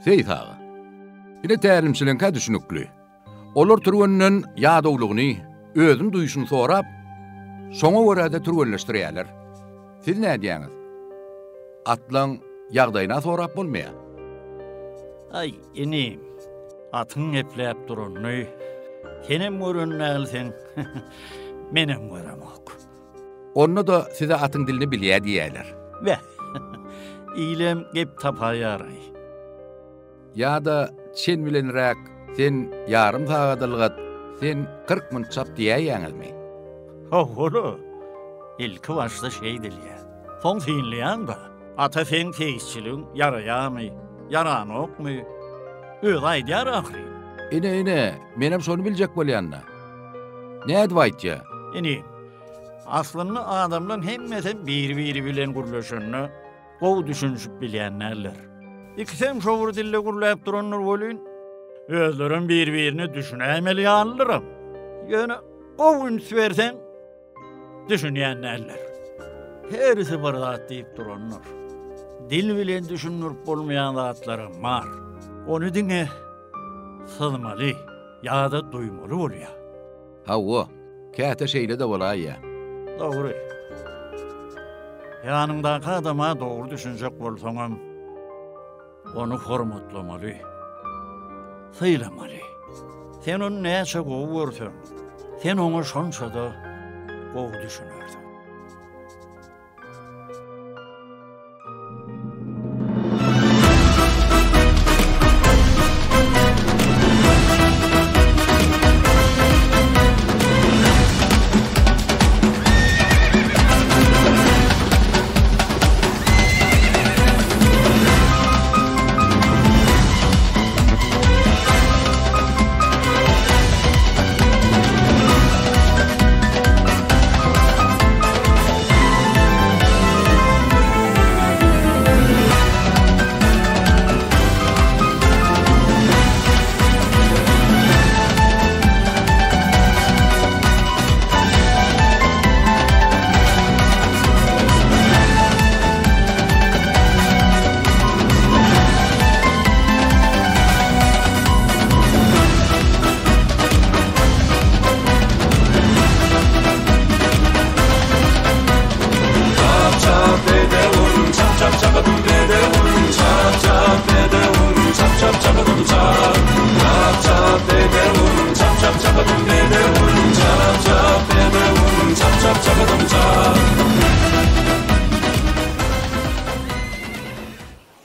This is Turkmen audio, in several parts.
Seýis aga. Ine tälimçileňkä düşünikli. Olar türgenden ýadawlygyny, özüni duýşuny sorap, şoňa görä-de türgenleşdirýärler. Siz nädýäňiz? Atlaň ýagdaýyna sorap bolmaýar. Aý, inim, atyň gepläp duranyny senem gören dälsiň, menem göremok. Onda-da size atyň dilini bilýä diýýäler. Beh, ilem gep tapaýar-aý. Ýa-da çen bilenräk sen ýarym sagat ylgat, sen 40 munt çap diýäýýäňizmi? Hawa-la, ilki başda şeýdilýär. Soň synlaýaň-da, ata seň seýisçiligiň ýaraýarmy, ýaranokmy, özi aýdýar ahyryn. Ine, ine, menem şony biljek bolýan-da. Nädip aýtýa? Inim, aslynda adamlaň hemmesem bir-biri bilen gürleşende gowy düşünişip bilýän däldir. Ikisem şo bir dilde gürläp durandyr welin, özlerem bir-birine düşünäýmeli ýalydyram. Ýöne gowy üns berseň, düşünýän däldir. Herisi bir zat diýip durandyr. Dil bilen düşündirip bolmaýan zatlaram bar. Ony diňe syzmaly ýa-da duýmaly bolýar. Hawa, käte şeýle-de bolaýýar. Dogry. Ýanyňdaky adama dogry düşünjek bolsaňam, ony hormatlamaly, sylamaly. Sen ony näçe gowy görseň, sen oňa şonça-da gowy düşünersiň.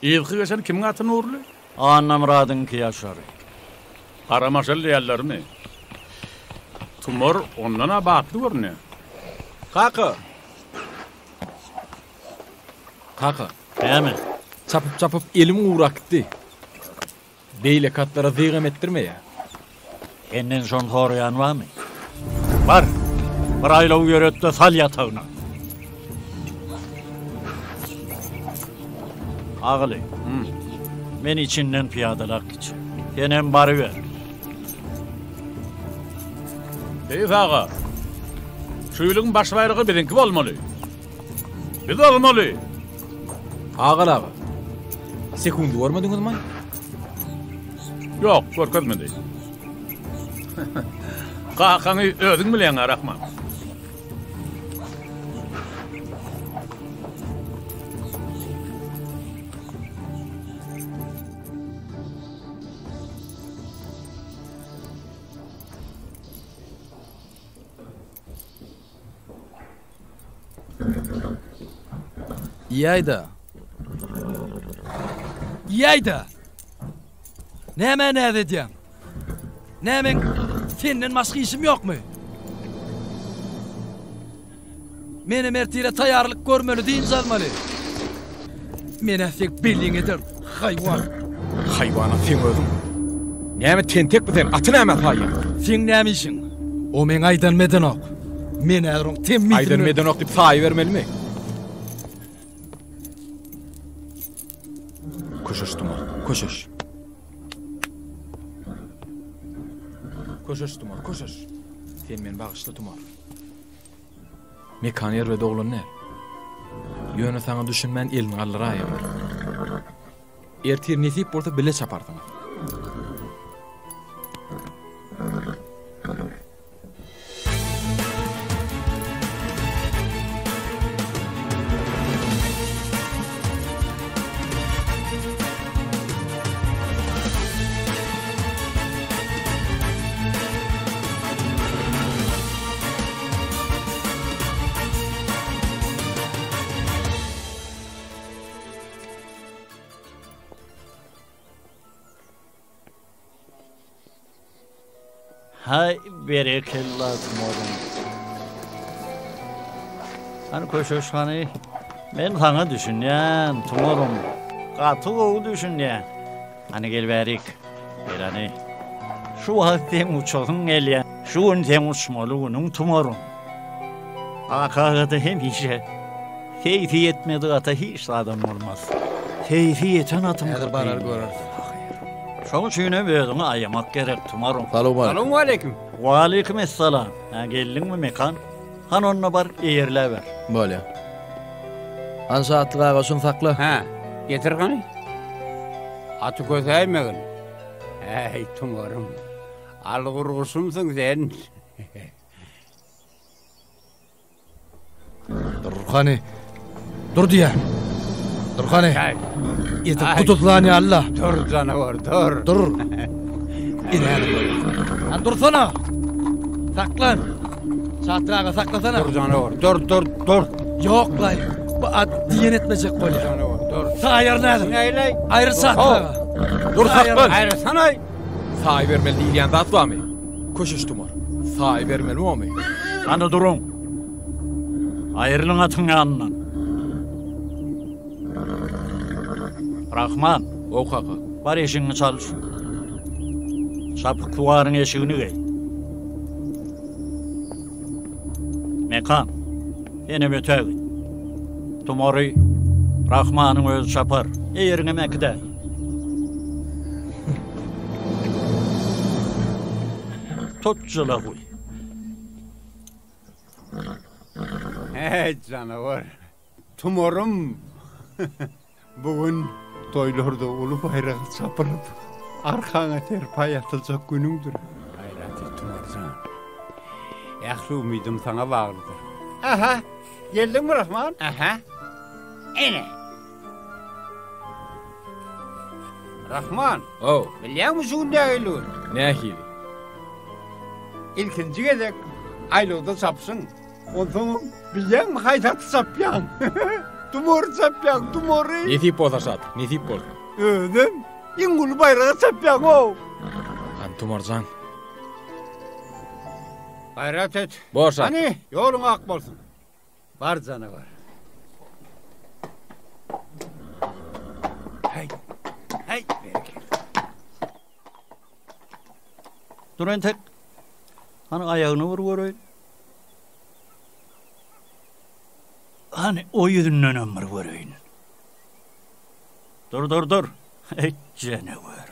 Yzky geçen kimiň aty Nurly? Annamyradyňky Ýaşary. Gara maşal diýýärlermi? Tumar ondan-a batly görünýär. Kaka! Kaka. Näme? Çapyp-çapyp elim gurak gitdi. Beýleki atlara zygam etdirmeýär. Senden şony soraýan barmy? Bar, bir aýlaw ýöret-de sal ýatagyna. Agyly, men içinden pyýadalak gitjek. Senem baryber. Seýis aga, şu ýylyň baş baýragy biziňki bolmaly. Biz almaly. Agal aga, sekundy görmediňizmi? Ýok, görkezmedi. Kakaňy özüň bilýäň-ä, Rahman. Iýäý-dä. Iýäý-dä! Nämä näz edýäň? Nä meň senden başga işim ýokmy? Menem ertire taýýarlyk görmeli, dynç almaly. Men-ä seň belliňi ederin, haýwan! Haýwanam seň özüň. Näme tentekmi sen, aty nämä saýýaň? Seň näme işiň? O meň aýdanymy edenok. Men häzir oň temmisini... Aýdanymy edenok diýip saýybermelimi? Köşeş Tumar, köşeş. Köşeş Tumar, köşeş. Sen meni bagyşla Tumar. Mekan erbet oglan däl. Ýöne saňa düşünmän elini galdyraýar. Ertir nesip bolsa bile çaparsyňyz. Haý, berekella Tumaryň. Hany köşeş hany. Men saňa düşünýän, Tumarym. Gaty gowy düşünýän. Hany gel bärik. Gel hany. Şu wagt seň uçasyň gelýär. Şu gün seň uçmaly günüň, Tumarym. Akagada hemişe seýsi ýetmedik ata hiç zadam bolmaz. Seýsi ýeten atyň Häzir barar göreris. Şoň üçinem özüňi aýamak gerek, Tumarym. Salowmaleýkim. Waleýkim essalam. Hä, geldiňmi, Mekan? Hany onda bar, eýerläber. Bolýa. Hany Şatlyk aga şuny sakla. Hä, getir hany. Aty kösäýmegin. Äý, Tumarym. Algurguşumsyň sen. Dur hany. Dur diýýän. Dur hany. Edil guduzlan ýaly-la. Dur janawar, dur. Dur. Ine Han dursana. Saklan. Şatlyk aga saklasana. Dur janawar, dur, dur, dur. Ýok laý. Bu at diýen etmejek bolýar. Janawar, dur. Saýar nädip? Näleý? Aýryl Şatlyk aga. Dur saklan. Aýrylsana. Saý bermeli diýilýän zat barmy? Köşeş Tumar. Saý bermeli bormy? Hany duruň. Aýrylyň atyň ýanyndan. Rahman. Ow kaka. Bar eşigiňi çalyş. Çapyksuwaryň eşigini geý. Mekan, senem ötä git. Tumary Rahmanyň özi çapar. Eýeriňem äkidäý. Tut jylawy. Heý, janawar. Tumarym! Bu gün toýlarda uly baýragy çapylyp, arkaňa serpaý atyljak günüňdir. Gaýrat et, Tumar jan. Ähli umydym saňa baglydyr. Aha, geldiňmi, Rahman? Aha. Ene. Rahman. Ow. Bilýäňmi şu gün nähili gün? Nähili? Ilkinji gezek aýlawda çapyşyň. Onsoňam bilýäňmi haýsy aty çapýaň? Tumary çapýaň, tumary. Nesip bolsa Şatlyk, nesip bolsa. Özem iň uly baýraga çapýaň-ow. Hany Tumarjan. Gaýrat et. Bor Şatlyk. Hany, ýoluň ak bolsun. Bar janawar. Heý, heý, berekella. Dur entek. Hany aýagyny bir göreýin. Hany o ýüzündenem bir göreýin. Dur, dur, dur. Eý, janawer.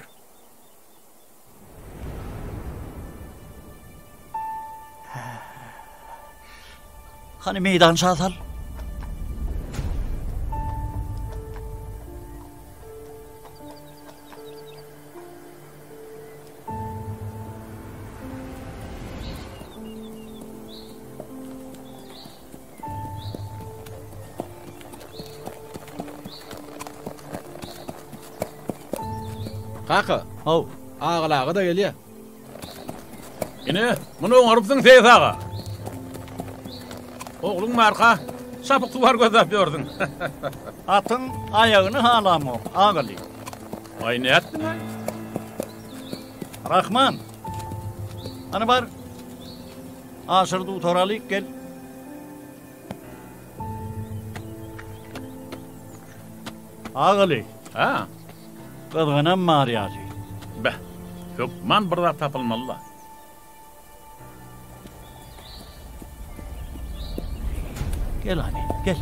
Hany meýdança sal. Kaka. Haw. Agyl aga-da gelýär. Ine, muny oňarypsyň Seýis aga. Ogluň barka, çapyksuwar gözläp ýörsüň. Atyň aýagyny halamok, Agaly. Aý, nätdiň-aý? Rahman! Hany bar, Aşyr dutar alyp gel. Agaly. Hä? Gyzgynam bar ýaly. Beh, hökman bir zat tapylmaly-la. Gel hany, gel.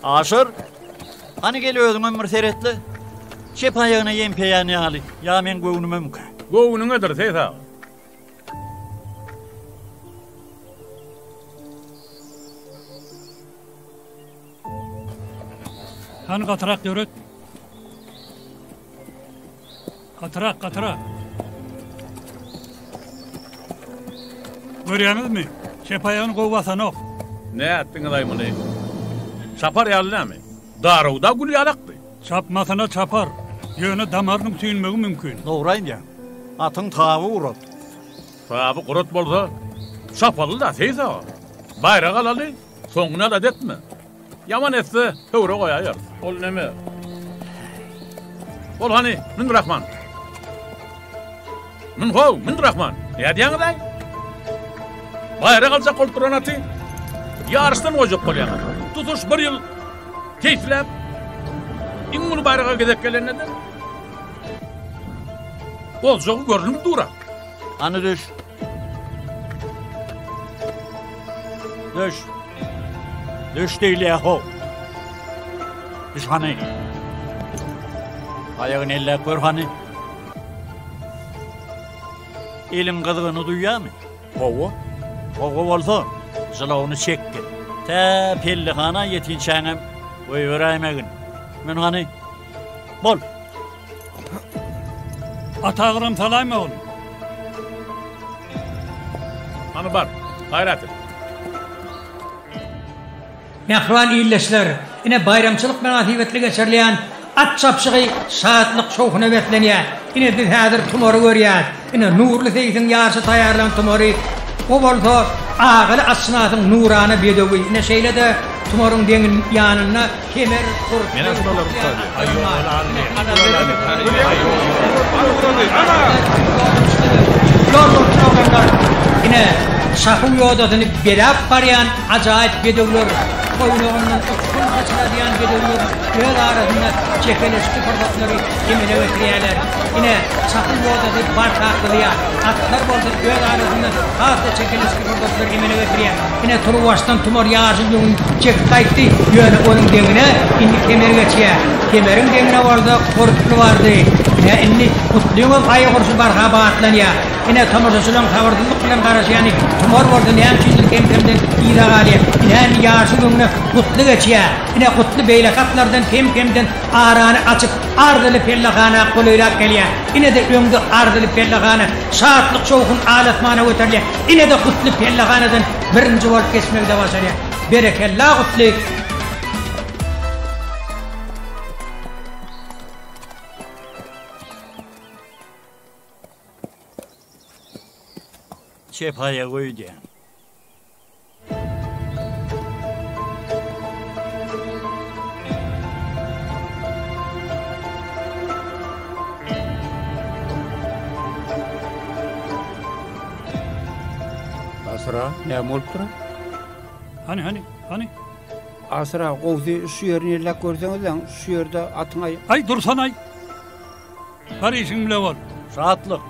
Aşyr, hany gel özüňem bir seretle. Çep aýagyna ýempeýän ýaly, ýa meň göwnümemikä? Göwnüňedir, Seýit aga. Hany gatyrak ýöret. Gatyrak, gatyrak. Görýäňizmi? Çep aýagyny gowy basanok. Nätdiňiz-aý muny? Çapar ýaly näme? Daruw-da gül ýalakdy. Çapmasyna çapar. Ýöne damarynyň süýnmegi mümkin. Dogry aýdýaň. Atyň taby gurat. Taby gurat bolsa, çapaly-da, Seýis aga. Baýrak alaly, soňuny alada etme. Ýaman etse, höwre goýaýarys. Ol neme? Bol hany, mün Rahman. Mün how, mün Rahman. Nädýäňiz-aý? Baýrak aljak bolup duran aty ýaryşdan goýjak bolýaňyz. Tutuş bir ýyl keýpläp, iň uly baýraga gezek gelende-de boljagy görnüp dur-a. Hany düş. Düş. Düş diýilýär how. Düş hany. Aýagyny elläp gör hany. Eliň gyzgyny duýýarmy? Hawa. Hawa bolsa, jylawyny çekgin. Tä pellehana ýetinçäňem goýberäýmegin. Mün hany. Bol. Ata agram salaýma oglum. Hany bar, gaýrat et. Mähriban ildeşler, ine baýramçylyk mynasybetli geçirilýän at çapyşygy şatlyk-şowhuna beslenýär. Ine biz häzir tumary görýäs. Ine Nurly seýsiň ýaryşa taýýarlan tumary, o bolsa Agaly atşynasyň nurana bedewi. Ine şeýle-de tumaryň deňin ýanynda Kemer gurtly Ine, şahyň ýodasyny beläp barýan ajaýyp bedewler, toýnagyndan uçgun saçradýan bedewler öz arasynda çekeleşikli pursatlary emele getirýärler. Ine, şahyň ýodasy barha gyzýar. Atlar bolsa öz arasynda has-da çekeleşikli pursatlary emele getirýär. Ine, turuwbaşdan tumar ýaşyl ýüňüni çekip gaýtdy, ýöne onuň deňine indi Kemer geçýär. Kemeriň deňine bolsa Gurtly bardy. Ine, indi Gutlyňam aýak urşy barha batlanýar. Ine, tomaşaçylaryň sabyrsyzlyk bilen garaşýany tumar bolsa näme üçindir kem-kemden yza galýar. Ine, indi ýaşyl öňüne Gutly geçýär. Ine, Gutly beýleki atlardan kem-kemden arany açyp, arzyly pellehana golaýlap gelýär. Ine-de öňde arzyly pellehana, şatlyk-şowhun al-asmana göterilýär. Ine-de Gutly pellehanadan birinji bolup geçmegi-de başarýar. Berekella Gutly! Çep aýagy öýdýän. Asyra, näme bolupdyr? Hany, hany, hany? Asyra, gowsy şu ýerini elläp görseňizläň, şu ýerde atyň aý. Aý, dursana-aý! Bar işiň bile bol. Şatlyk.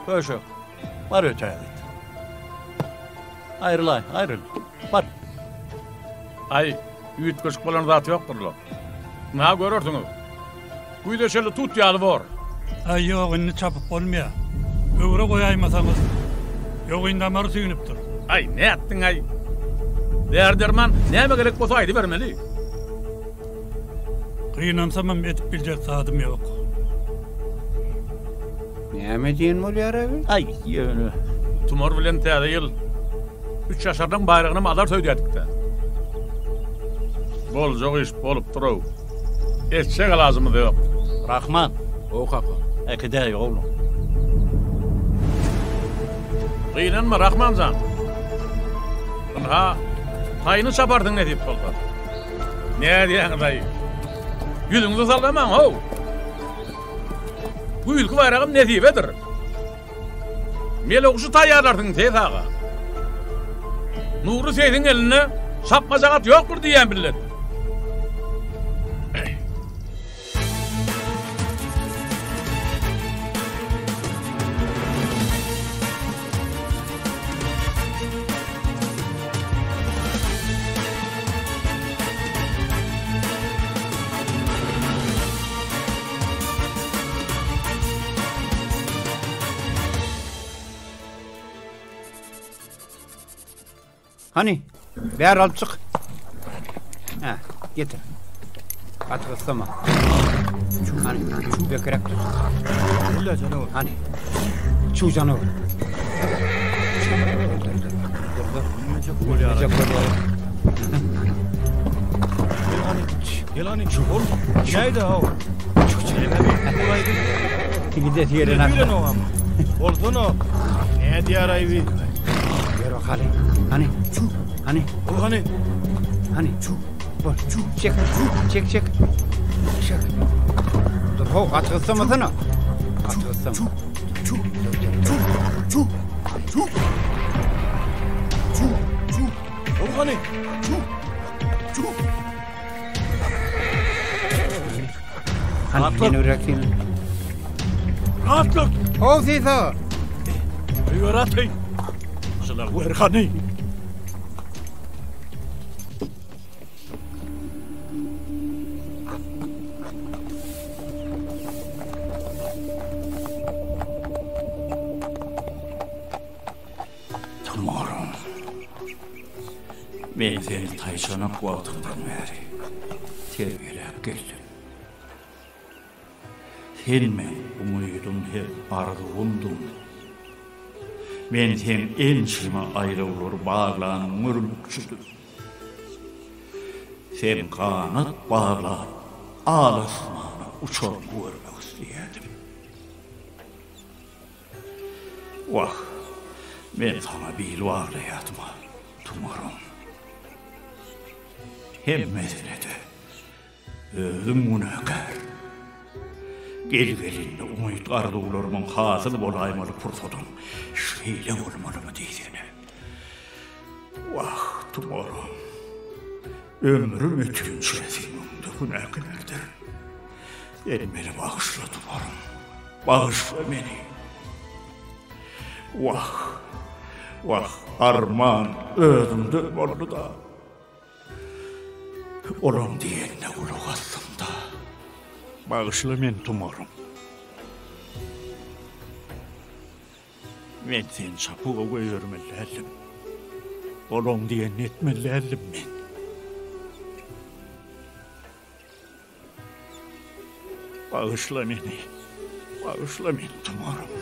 Köşek. Bar ötägit. Aýrylaý, aýryl. Bar. Aý, üýtgeşik bolan zat ýokdur-la. Ynha görersiňiz. Güýze çenli tut ýaly bor. Aý, ýok, indi çapyp bolmaýar. Höwre goýaýmasaňyz, ýogyn damary süýnüpdir. Aý, nätdiň-aý? Däri-derman näme gerek bolsa aýdybermeli. Gynansamam edip biljek zadym ýok. Näme diýen bolýar abi? Aý, ýöne. Tumar bilen Täze ýyl üç ýaşarlaň baýragynam alarys öýdýädik-dä. Boljak iş bolupdyr-ow. Etjek alajymyz ýok. Rahman. How kaka. Äkidäý, oglum. Gynanma, Rahman jan. Ynha, taýyny çaparsyň nesip bolsa. Nädýäňiz-aý? Ýüzüňizi sallamaň-how! Güýzki baýragym nesibedir. Meloguşy taýýarlarsyň, Seýis aga. Nury seýsiň elinde çapmajak at ýokdur diýýän billet. Hany, bäri alyp çyk. Hä, getir. Gaty gyssama. Hany, bekiräk tut. Ella janawar. Hany. Çuw janawar. Dur, dur, dur. Dur, dur. Münmejek bolýar. Münmejek bolýar. Gel hany. Gel hany. Ol. Näde haw? Gidesi gelen Bilenok ama. Bolsana. Nädýär aýby? Ýör hany. Hany. Hany. Ol hany. Hany. Bol. Çek. Çek, çek. Çek. Dur, ho, gaty gyssamasana. Gaty gyssama. Dur, dur, dur. Ol hany. Hany, ýene bir reaksiýa. Rahatlyk. Ho, Sisa. Öýe rahatlyk. Şular wer hany. Tumarym. Men seni taýçanak wagtyňdan bäri terbiýeläp geldim. Sen meň umydym hem arzuwymdyň. Men seň ençeme aýlawlary baglanyňy görmekçidim. Sen ganat baglap, al asmana uçaryňy görmek isleýärdim. Wah, men saňa bil baglaýardym-a, Tumarym. Hemmesine-de özüm günäkär. Gel-gelinde umyt-arzuwlarymyň hasyl bolaýmaly pursadyň şeýle bolmalymy diýsene. Wah, Tumarym, ömrüm ötünçä seň öňüňde günäkärdirin. Sen meni bagyşla, Tumarym. Bagyşla meni. Wah, wah, arman özümden boldy-da. Olaň diýenine gulak asdym-da. Bagyşla meni, Tumarym. Men seni çapuwa goýbermeli däldim. Olaň diýenini etmeli däldim men. Bagyşla meni. Bagyşla meni Tumarym.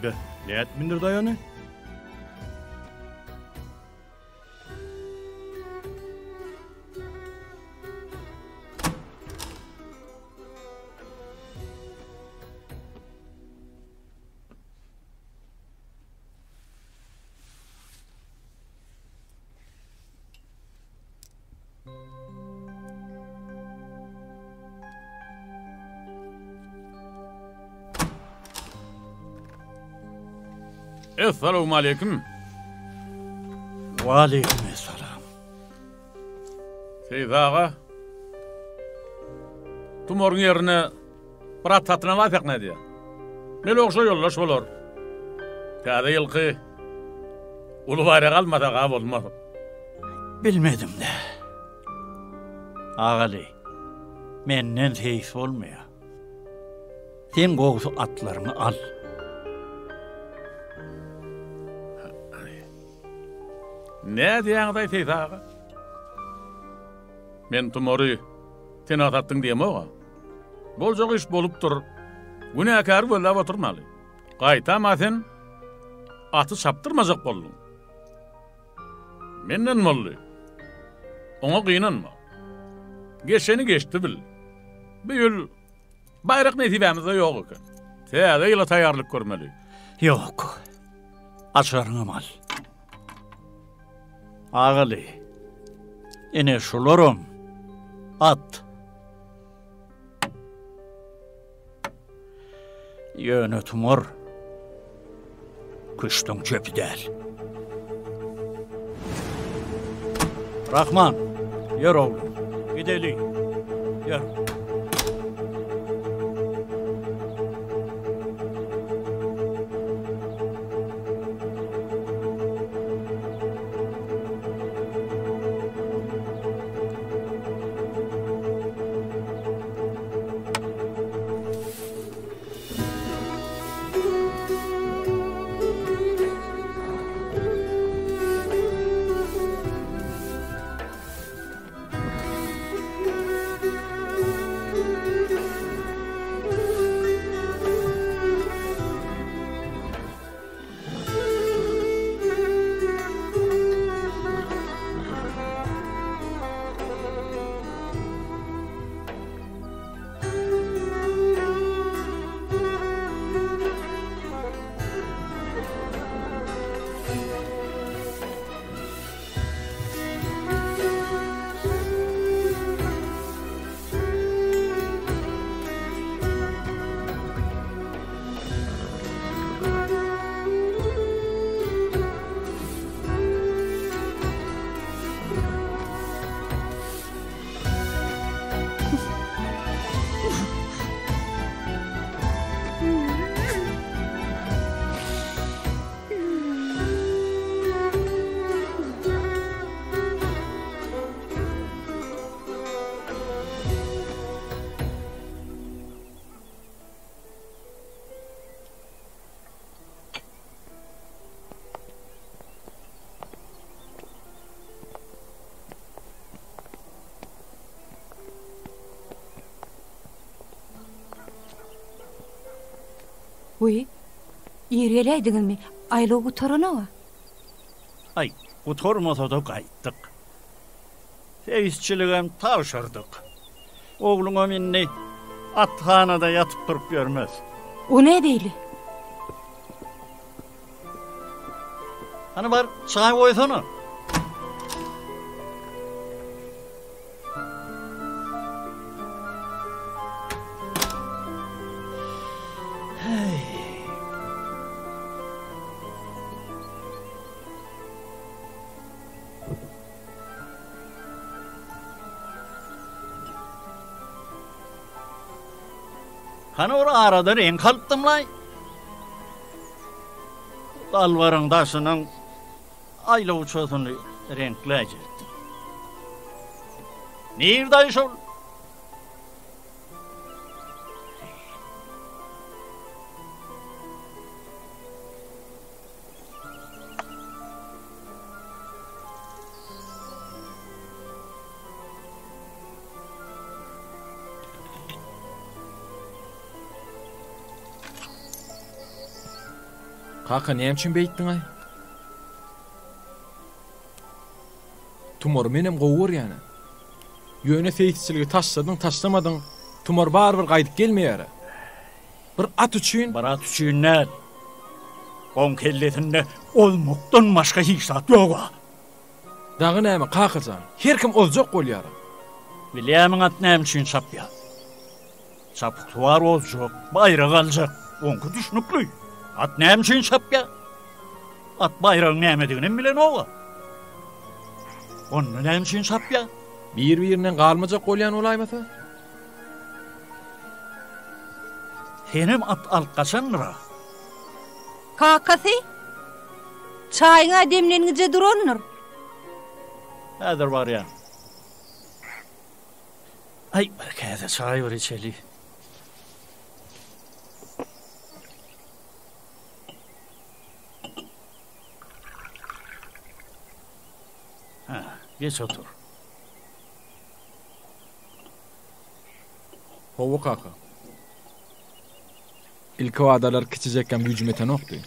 Be, nädip mündirdi aýany? Essalawmaleýkim. Waleýkim essalam. Seýit aga. Tumaryň ýerine bir at satyn alaýsak nädýä? Melogşa ýoldaş bolar. Täze ýylky uly baýrak almasak-a bolmaz. Bilmedim-dä. Agaly, menden seýis bolmaýar. Sen gowusy atlaryňy al. Nädýäňiz-aý, Seýis aga? Men tumary sen-ä satdyň diýemog-a. Boljak iş bolupdyr. Günäkäri gözläp oturmaly. Gaýtam-a sen aty çapdyrmajak bolduň. Menden boldy. Oňa gynanma. Geçeni geçdi bil. Bu ýyl baýrak nesibämizde ýok eken. Täze ýyla taýýarlyk görmeli. Ýok. Açaryňam al. Agaly, ine şularam at. Ýöne tumar küştüň çöpi däl. Rahman, ýör oglum, gideli. Ýör. Wiý, ir geläýdiňizmi? Aýlaw gutaranok-a. Aý, gutarmasa-da gaýtdyk. Seýisçiligem tabşyrdyk. Ogluňam indi athanada ýatyp-turup ýörmez. O ne beýle? Hany bar, çaý goýsana. Hany bir arada reňk alypdymlaý. Dalbaryň daşynyň aýlawçasyny reňkläýjekdim. Nirde şol? Kaka näme üçin beýtdiňaý? Tumary menem gowy görýän-ä. Ýöne seýisçiligi taşladyň, taşlamadyň, tumar barybir gaýdyp gelmeýär-ä. Bir at üçin? Bir at üçin däl. Oň kellesinde ozmakdan başga hiç zat ýog-a. Dagy näme, kaka jan, her kim ozjak bolýar-a. Bilýärmiň at näme üçin çapýar? Çapyksuwar ozjak, baýrak aljak. Oňky düşnükli. At näme üçin çapýar? At baýragyň nämediginem bilenog-a. Onda näme üçin çapýar? Bir-birinden galmajak bolýan bolaýmasa? Senem at alyp gaçandyr-a. Kakasy, çaýyň-a demlengice durandyr. Häzir barýan. Aý, bir käse çaý bir içeli. Hä, geç otur. Hawa kaka. Ilkibadalar kiçijekkäm güýjüm ýetenokdy.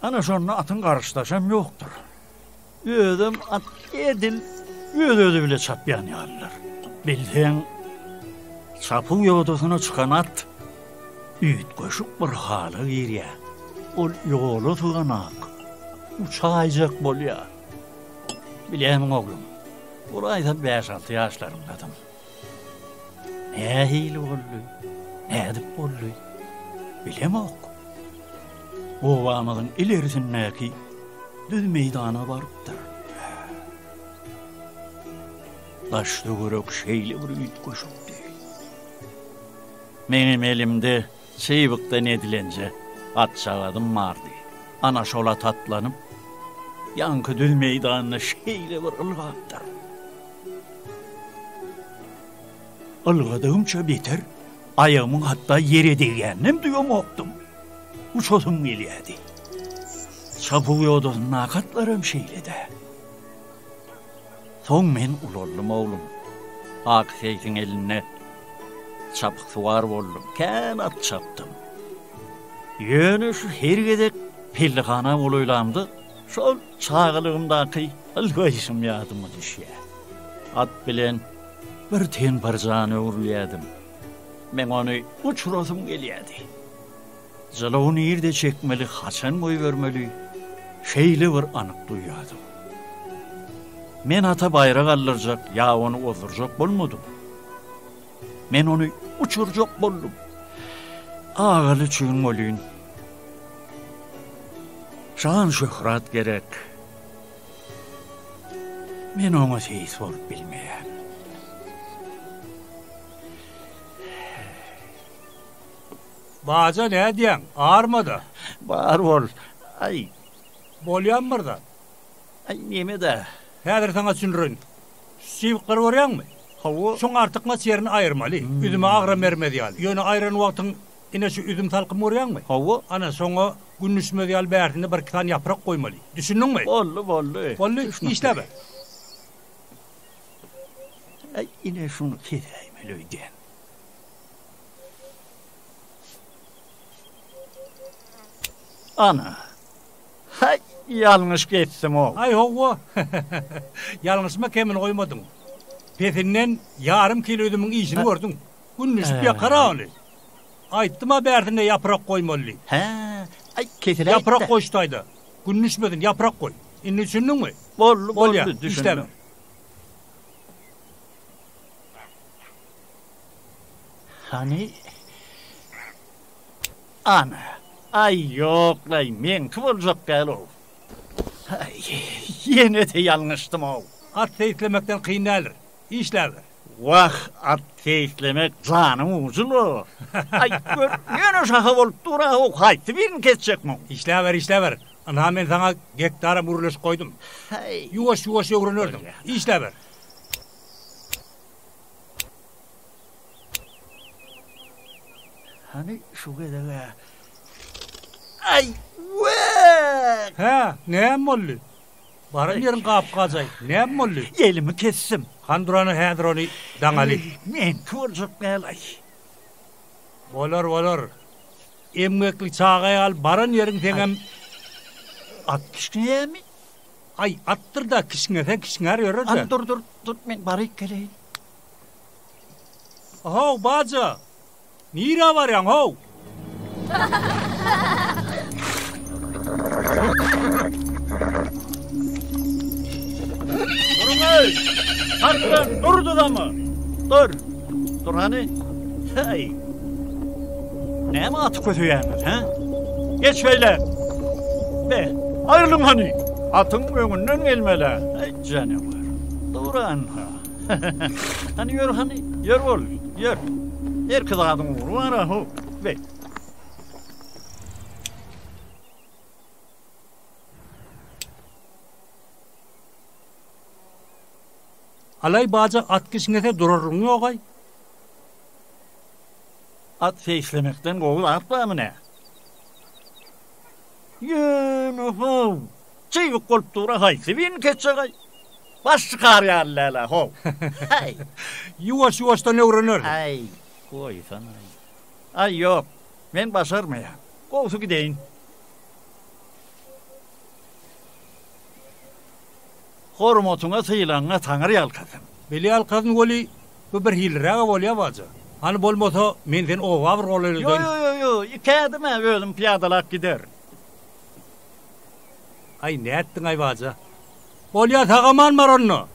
Ana şonda atyň garşydaşam ýokdur. Özem at edil öz-özi bile çapýan ýalydyr. Bilseň, çapuw ýodasyna çykan at üýtgeşik bir hala girýär. Ol ýola syganak, uçaýjak bolýar. Bilýärmiň oglum, bolaýsa bäş-alty ýaşlarymdadym. Nähili boldy, nädip boldy, bilemok. Obamyzyň ilerisindäki düz meýdana barypdyr. Daş-töwerek şeýle bir üýtgeşikdi. Meňem elimde çybykdan edilenje atjagazym bardy. Ana şol at atlanyp, ýaňky düz meýdanda şeýle bir ylgapdyr. Ylgadygymça beter aýagymyň hatda ýere degýäninem duýamokdym. Uçasym gelýärdi. Çapuw ýodasyndaky atlaram şeýle-dä. Soň men ulaldym oglum. Aky seýsiň elinde çapyksuwar boldum, kän at çapdym. Ýöne şu her gezek pellehana golaýlamda şol çagalygymdaky ylgaýşym ýadyma düşýär. At bilen bir ten bir jana öwrülýärdim. Meň ony uçurasym gelýärdi. Jylawy nirde çekmeli, haçan goýbermeli, şeýle bir anyk duýýardym. Men ata baýrak aldyrjak ýa ony ozdurjak bolmadym. Men ony uçurjak boldum. Agaly üçin welin, şan-şöhrat gerek. Men oňa seýis bolup bilmeýän. Baja nädýäň, arma-da. Bar bol. Aý. Bolýamy bir zat? Aý, neme-dä. Häzir saňa düşündireýin. Şu çybyklary görýäňmi? Hawa. Şoň artykmaç ýerini aýyrmaly. Üzüme agram bermez ýaly. Ýöne aýran wagtyň ine şu üzüm salkymy görýäňmi? Hawa. Ana, şoňa gün düşmez ýaly bärsinde birki sany ýaprak goýmaly. Düşündiňmi? Boldy, boldy. Boldy, işläber. Aý, ine şuny kesäýmeli öýdýän. Ana. Haý, ýalňyş kesdim-ow. Aý, hawa. Ýalňyşma kemini goýmadyň. Pesinden ýarym kilo üzümiň işini gördüň. Gün düşüp ýakar-a ony. Aýtdym-a bärsinde ýaprak goýmaly diýip. Hä, aý, kesiläýdi-dä. Ýaprak goý şu taýda. Gün düşmesin, ýaprak goý. Indi düşündiňmi? Boldy, boldy, düşündim. Işläber. Hany? Ana. Aý, ýok-laý, meňki boljak däl-ow. Aý, ýene-de ýalňyşdym-ow. At seýislemekden kyn däldir. Işläber. Wah, at seýislemek janyň ujy-la. Aý, gör, ýöne şaha bolup dur-a-how, haýsy birini kesjek muň? Işläber, işläber. Ynha, men saňa gektaram gürleşip goýdum. Ýuwaş-ýuwaş öwrenersiň. Işläber. Hany şu gezeg-ä. Aý, wäk! Hä, näme boldy? Baran ýeriň gap-gajaý. Näme boldy? Elimi kesdim. Han durana häzir ony daňaly. Meňki boljak däl-aý. Bolar, bolar. Emgekli çaga ýaly baran ýeriň seňem. At kişňeýärmi? Aý, atdyr-da, kişňese kişňär ýörer-dä. Hany dur, dur, dur, men baryp geleýin. How, baja! Nirä barýaň, how? Duruň-eý! Saklan, dur duzama! Dur! Dur hany! Häý! Näme aty köseýäňiz, hä? Geç beýle! Be, aýrylyň hany! Atyň öňünden gelmel-ä! Äý, janawar! Dur anha! Hany ýör hany, ýör bol, ýör. Herki zadyň ugry bar-a, how. Be. Alaý baja at kişňese durarlygyň ýogaý. At seýislemekden gowy zat barmy nä? Ýöne how, çybyk bolup dur-a haýsy birini kesjeg-aý? Baş çykar ýaly däl-ä how. Häý. Ýuwaş-ýuwaşdan öwrenersiň. Äý, goýsana-aý. Aý, ýok, men başarmaýan. Gowusy gideýin. Hormatyňa, sylagyňa Taňry ýalkasyn. Beli ýalkasyn weli, bu birhiliräg-ä bolýa baja. Hany bolmasa, men seni oba bir golaýladaýyn. Ýo, ýo, ýo, iki ädim-ä özüm pyýadalap giderin. Aý, nätdiň-aý baja? Bolýa, sag-aman bar onda.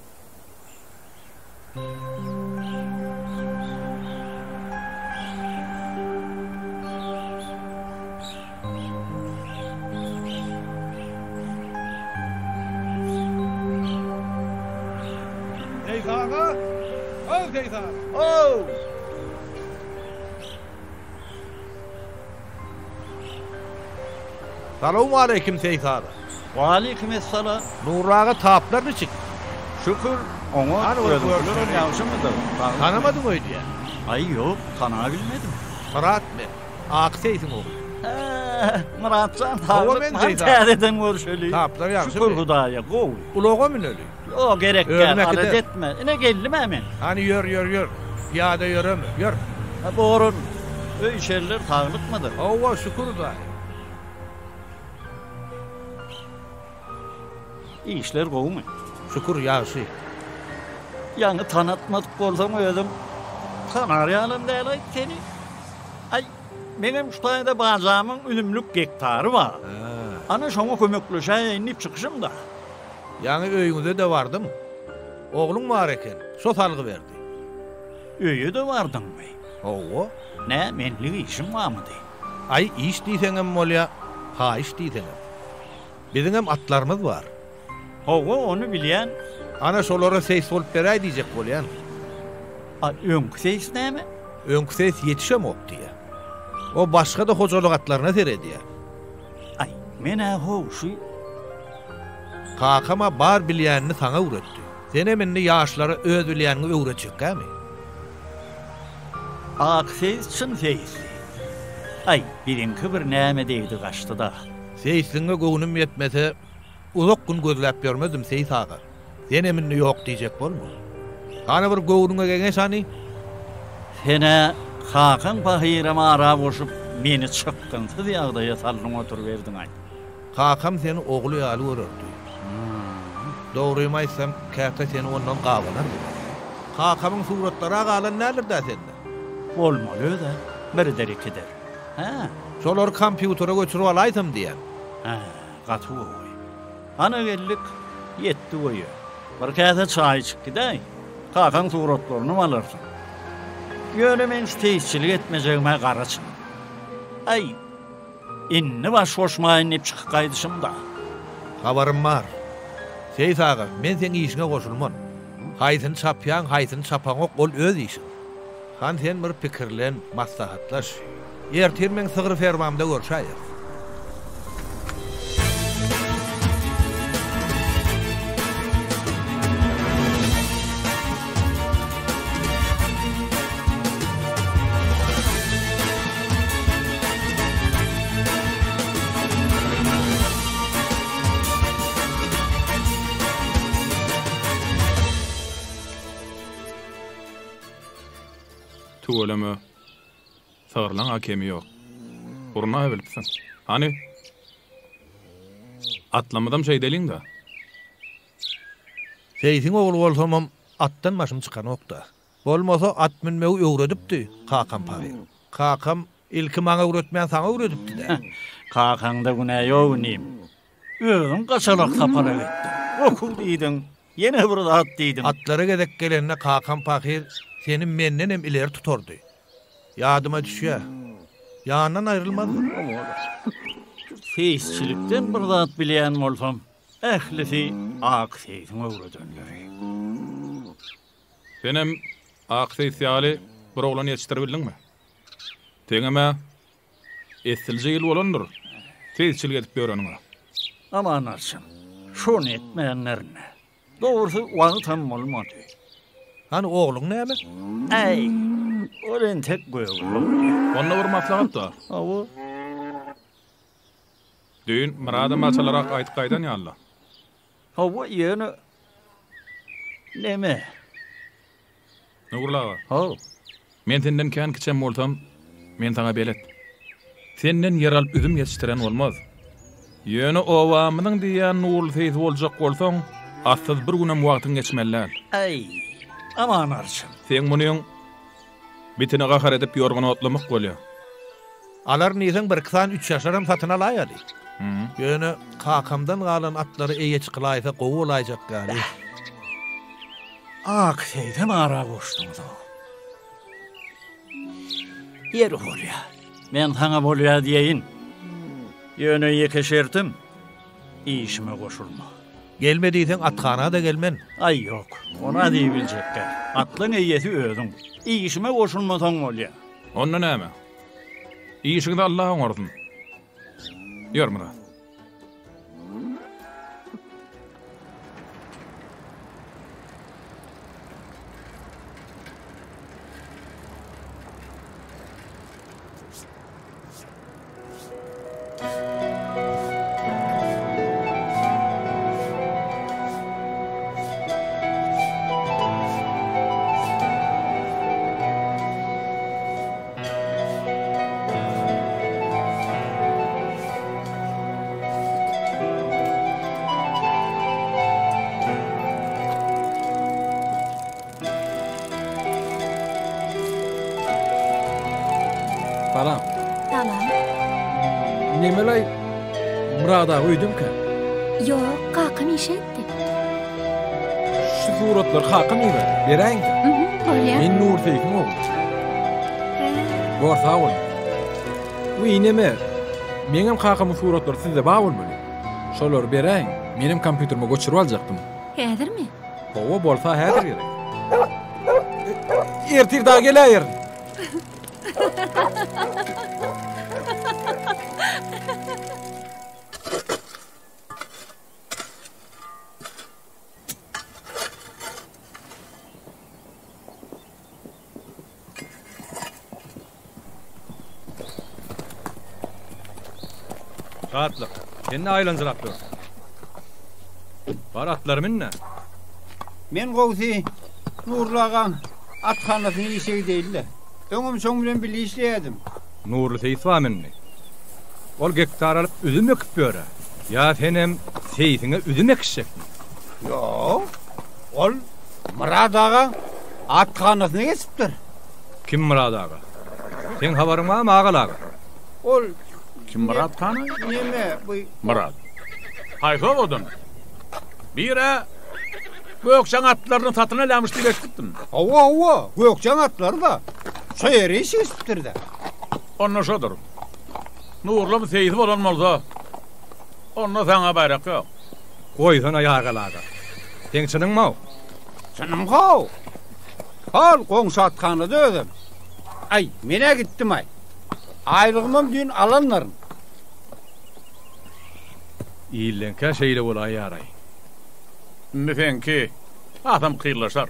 Sag Seýis aga. How! Salowmaleýkim Seýis aga. Waleýkim essalam. Nury aga taplar niçik? Şükür, oňat, Hany bir özüňkilerem görşeli. ýagşymydyr? Saglyk. Tanamadyň öýdýän. Aý, ýok, tanabilmedim. Myrat men. Aky seýsiň ogly. Hä, Myratjan Hawa men saglykmy? Hany Seýis aga. täzeden görşeli. Taplar ýagşymy? Şükür Hudaýa, gowy. Ulaga müneli. Ýok, gerek Özüm däl, alada äkiderin. etme. Ine geldim-ä men. Hany ýör, ýör, ýör. Pyýada ýöreme, ýör. Hä, borun. Öý-içeriler saglykmydyr? Hawa, şükür Hudaýa. Işler gowumy? Şükür, ýagşy. Ýaňy tanatmadyk bolsaň özüň tanar ýalam däl-aý seni. Aý, meňem şu taýda bajamyň üzümlik gektary bar. Ana şoňa kömekleşäýeýin diýip çykyşym-da. Ýaňy öýüňize-de bardym. Ogluň bar eken, şo salgy berdi. Öýe-de bardyňmy? Hawa. Nä, menlik işiň barmydy? Aý, iş diýseňem bolýa, haýyş diýseňem. Biziňem atlarymyz bar. Hawa, ony bilýän. Ana, şolara seýis bolup beräý diýjek bolýan. A öňki seýis näme? Öňki seýis ýetişemok diýýä. O başga-da hojalyk atlaryna seredýä. Aý, men-ä how şu. Kakam-a bar bilýänini saňa öwretdi. Senem indi ýaşlara öz bilýäniňi öwretjekkämi? Ak seýis çyn seýisdi. Aý, biziňki bir näme degdi gaçdy-da. Seýisligiňe göwnüm ýetmese, uzak gün gözläp ýörmezdim, Seýis aga. Senem indi ýok diýjek bolma. Hany bir göwnüňe geňeş hany? Sen-ä kakaň pahyram ara goşup, meni çykgynsyz ýagdaýa saldyň oturyberdiň-aý. Kakam seni ogly ýaly görerdi. Dogrymy aýtsam, käte seni ondan gabanardym. Kakamyň suratlary-a galan däldir-dä sende? Bolmaly öz-ä. Biridir, ikidir. Hä? Şolary kompýutere göçürip alaýsam diýýän. Hä, gaty gowy. Hana geldik, ýetdik öýe. Bir käse çaý içip gidäý. Kakaň suratlarynam alarsyň. Ýöne men şu seýisçilik etmejegime gara çyn. Aý, Indi baş goşmaýyn diýip çykyp gaýdyşym-da. Habarym bar. Seýis aga, men seň işiňe goşulman. Haýsyny çapýaň, haýsyny çapaňok, ol öz işiň. Han sen bir pikirlen, maslahatlaş. Ertir meň sygry fermamda görşäýeris. Tüweleme, sygyrlaň-a kemi ýok. Gurnaýbilipsiň. Hany, atlamyzam şeýdeliň-dä. Seýsiň ogly bolsamam, atdan başym çykanok-da. Bolmasa at münmegi öwredipdi kakam pahyr. Kakam ilki maňa öwretmän saňa öwredipdi-dä. Kakaňda günä ýok inim. Özüň gaçalak sapalak etdiň. Okuw diýdiň, ýene bir zat diýdiň. Atlara gezek gelende kakam pahyr seni mendenem ileri tutardy. Ýadyma düşýä. Ýanyndan aýrylmazdyk. Seýisçilikden bir zat bilýän bolsam, ählisi Ak seýsiň öwredenleri. Senem Ak seýis ýaly bir oglan ýetişdiribildiňmi? Seňem-ä essilje ýyl bolandyr seýisçilik edip ýöreniňe. Aman arçyn, şony etmänlerin-ä. Dogrusy, wagtam bolmady. Hany, ogluň näme? Äý, ol entek gögele Onda bir maslahat bar. Hawa. Düýn Myradam açylarak aýdyp gaýdan ýaly-la. Hawa, ýöne neme? Nurly aga. How. Men senden kän kiçem bolsam, men saňa belet. Senden ýer alyp üzüm ýetişdiren bolmaz. Ýöne obamyzyň diýýän Nurly seýsi boljak bolsaň, atsyz bir günem wagtyň geçmeli däl. Äý, aman arçyn. Seň munyň bitine gahar edip ýorgan otlamak bolýar. Alaryn diýseň birki sany üçýaşaram satyn alaýaly. Ýöne kakamdan galan atlara eýe çykylaýsa gowy bolaýjak ýaly. Ak seýsem ara goşduňyz-ow. Ýeri bolýa. Men saňa bolýa diýeýin. Ýöne ýeke şertim, işime goşulma. Gelme diýseň athana-da gelmen. Aý ýok, ony-a diýibiljek däl. Atlaň eýesi özüň. Işime goşulmasaň bolýa. Onda näme? Işiňizi Allah oňarsyn. Ýör Myrat. Salam. Salam. Nemelaý Myrat aga öýdemkä? Ýok, kakam işe gitdi. Şu suratlar kakam iberdi. Beräýiň-de. Mhm, bolýar. Men Nur Seýfiň ogly. Bor, sag boluň. Wiý, neme, meňem kakamyň suratlary sizde bar bolmaly. Şolary beräýiň. Menem kompýuterime göçürip aljakdym. Häzirmi? Hawa, bolsa häzir gerek. Ertir dagy geläýerin. Şatlyk, sen ne aýlanjyrap ýörsüň? Bar atlary mün-de. Men gowsy Nurly agaň athanasyna işe gideýin-le. Öňem şoň bilen bile işleýärdim. Nurly seýis barmy indi? Ol gektar alyp üzüm ekip ýör-ä. Ýa senem seýsiňe üzüm ekişjekmi? Ýok. Ol Myrat agaň athanasyna geçipdir. Kim Myrat aga? Seň habaryň barmy Agal aga? Ol Kim Myrat hany? Neme bu? Myrat. Haýsy obadan? Bir-ä Gökjeň atlaryny satyn alýamyş diýip eşidipdim. Hawa, hawa, Gökjeň atlary-da. Şo ýere iş geçipdir-dä. Onda şodur. Nurlam seýsi bolan bolsa, onda saňa baýrak ýok. Goýsana Ýagal aga. Seň çynyňmy-ow? Çynym how. Hol goňşy athanada özem. Aý, men-ä gitdim-aý. Aýlygymam düýn alandyryn. Illeňkä şeýle bolaýýar-aý. Indi seňki hasam kynlaşar.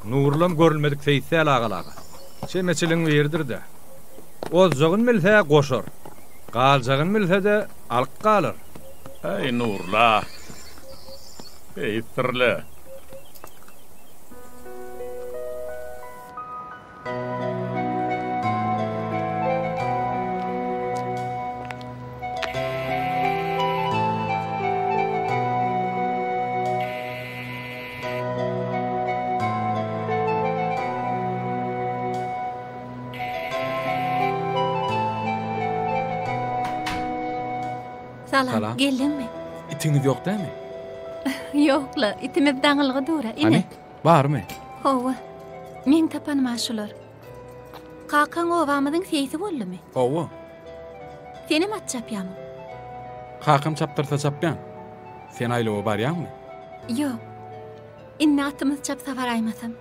Nurlam görülmedik seýis däl Agal aga. Çemeçiligiň biridir-dä. Ozjagyny bilse goşar. Galjagyny bilse-de alyp galar. Äý, Nurla. Seýisdir-le. Salam, Salam. geldiňmi? Itiňiz ýok dämi? Ýok-la, itimiz daňylgy dur-a, ine. Hany, barmy? Hawa. Meň tapanym-a şular. Kakaň obamyzyň seýsi boldumy? Hawa. Senem at çapýamyň? Kakam çapdyrsa çapýan. Sen aýlawa barýaňmy? Ýok. Indi atymyz çapsa baraýmasam.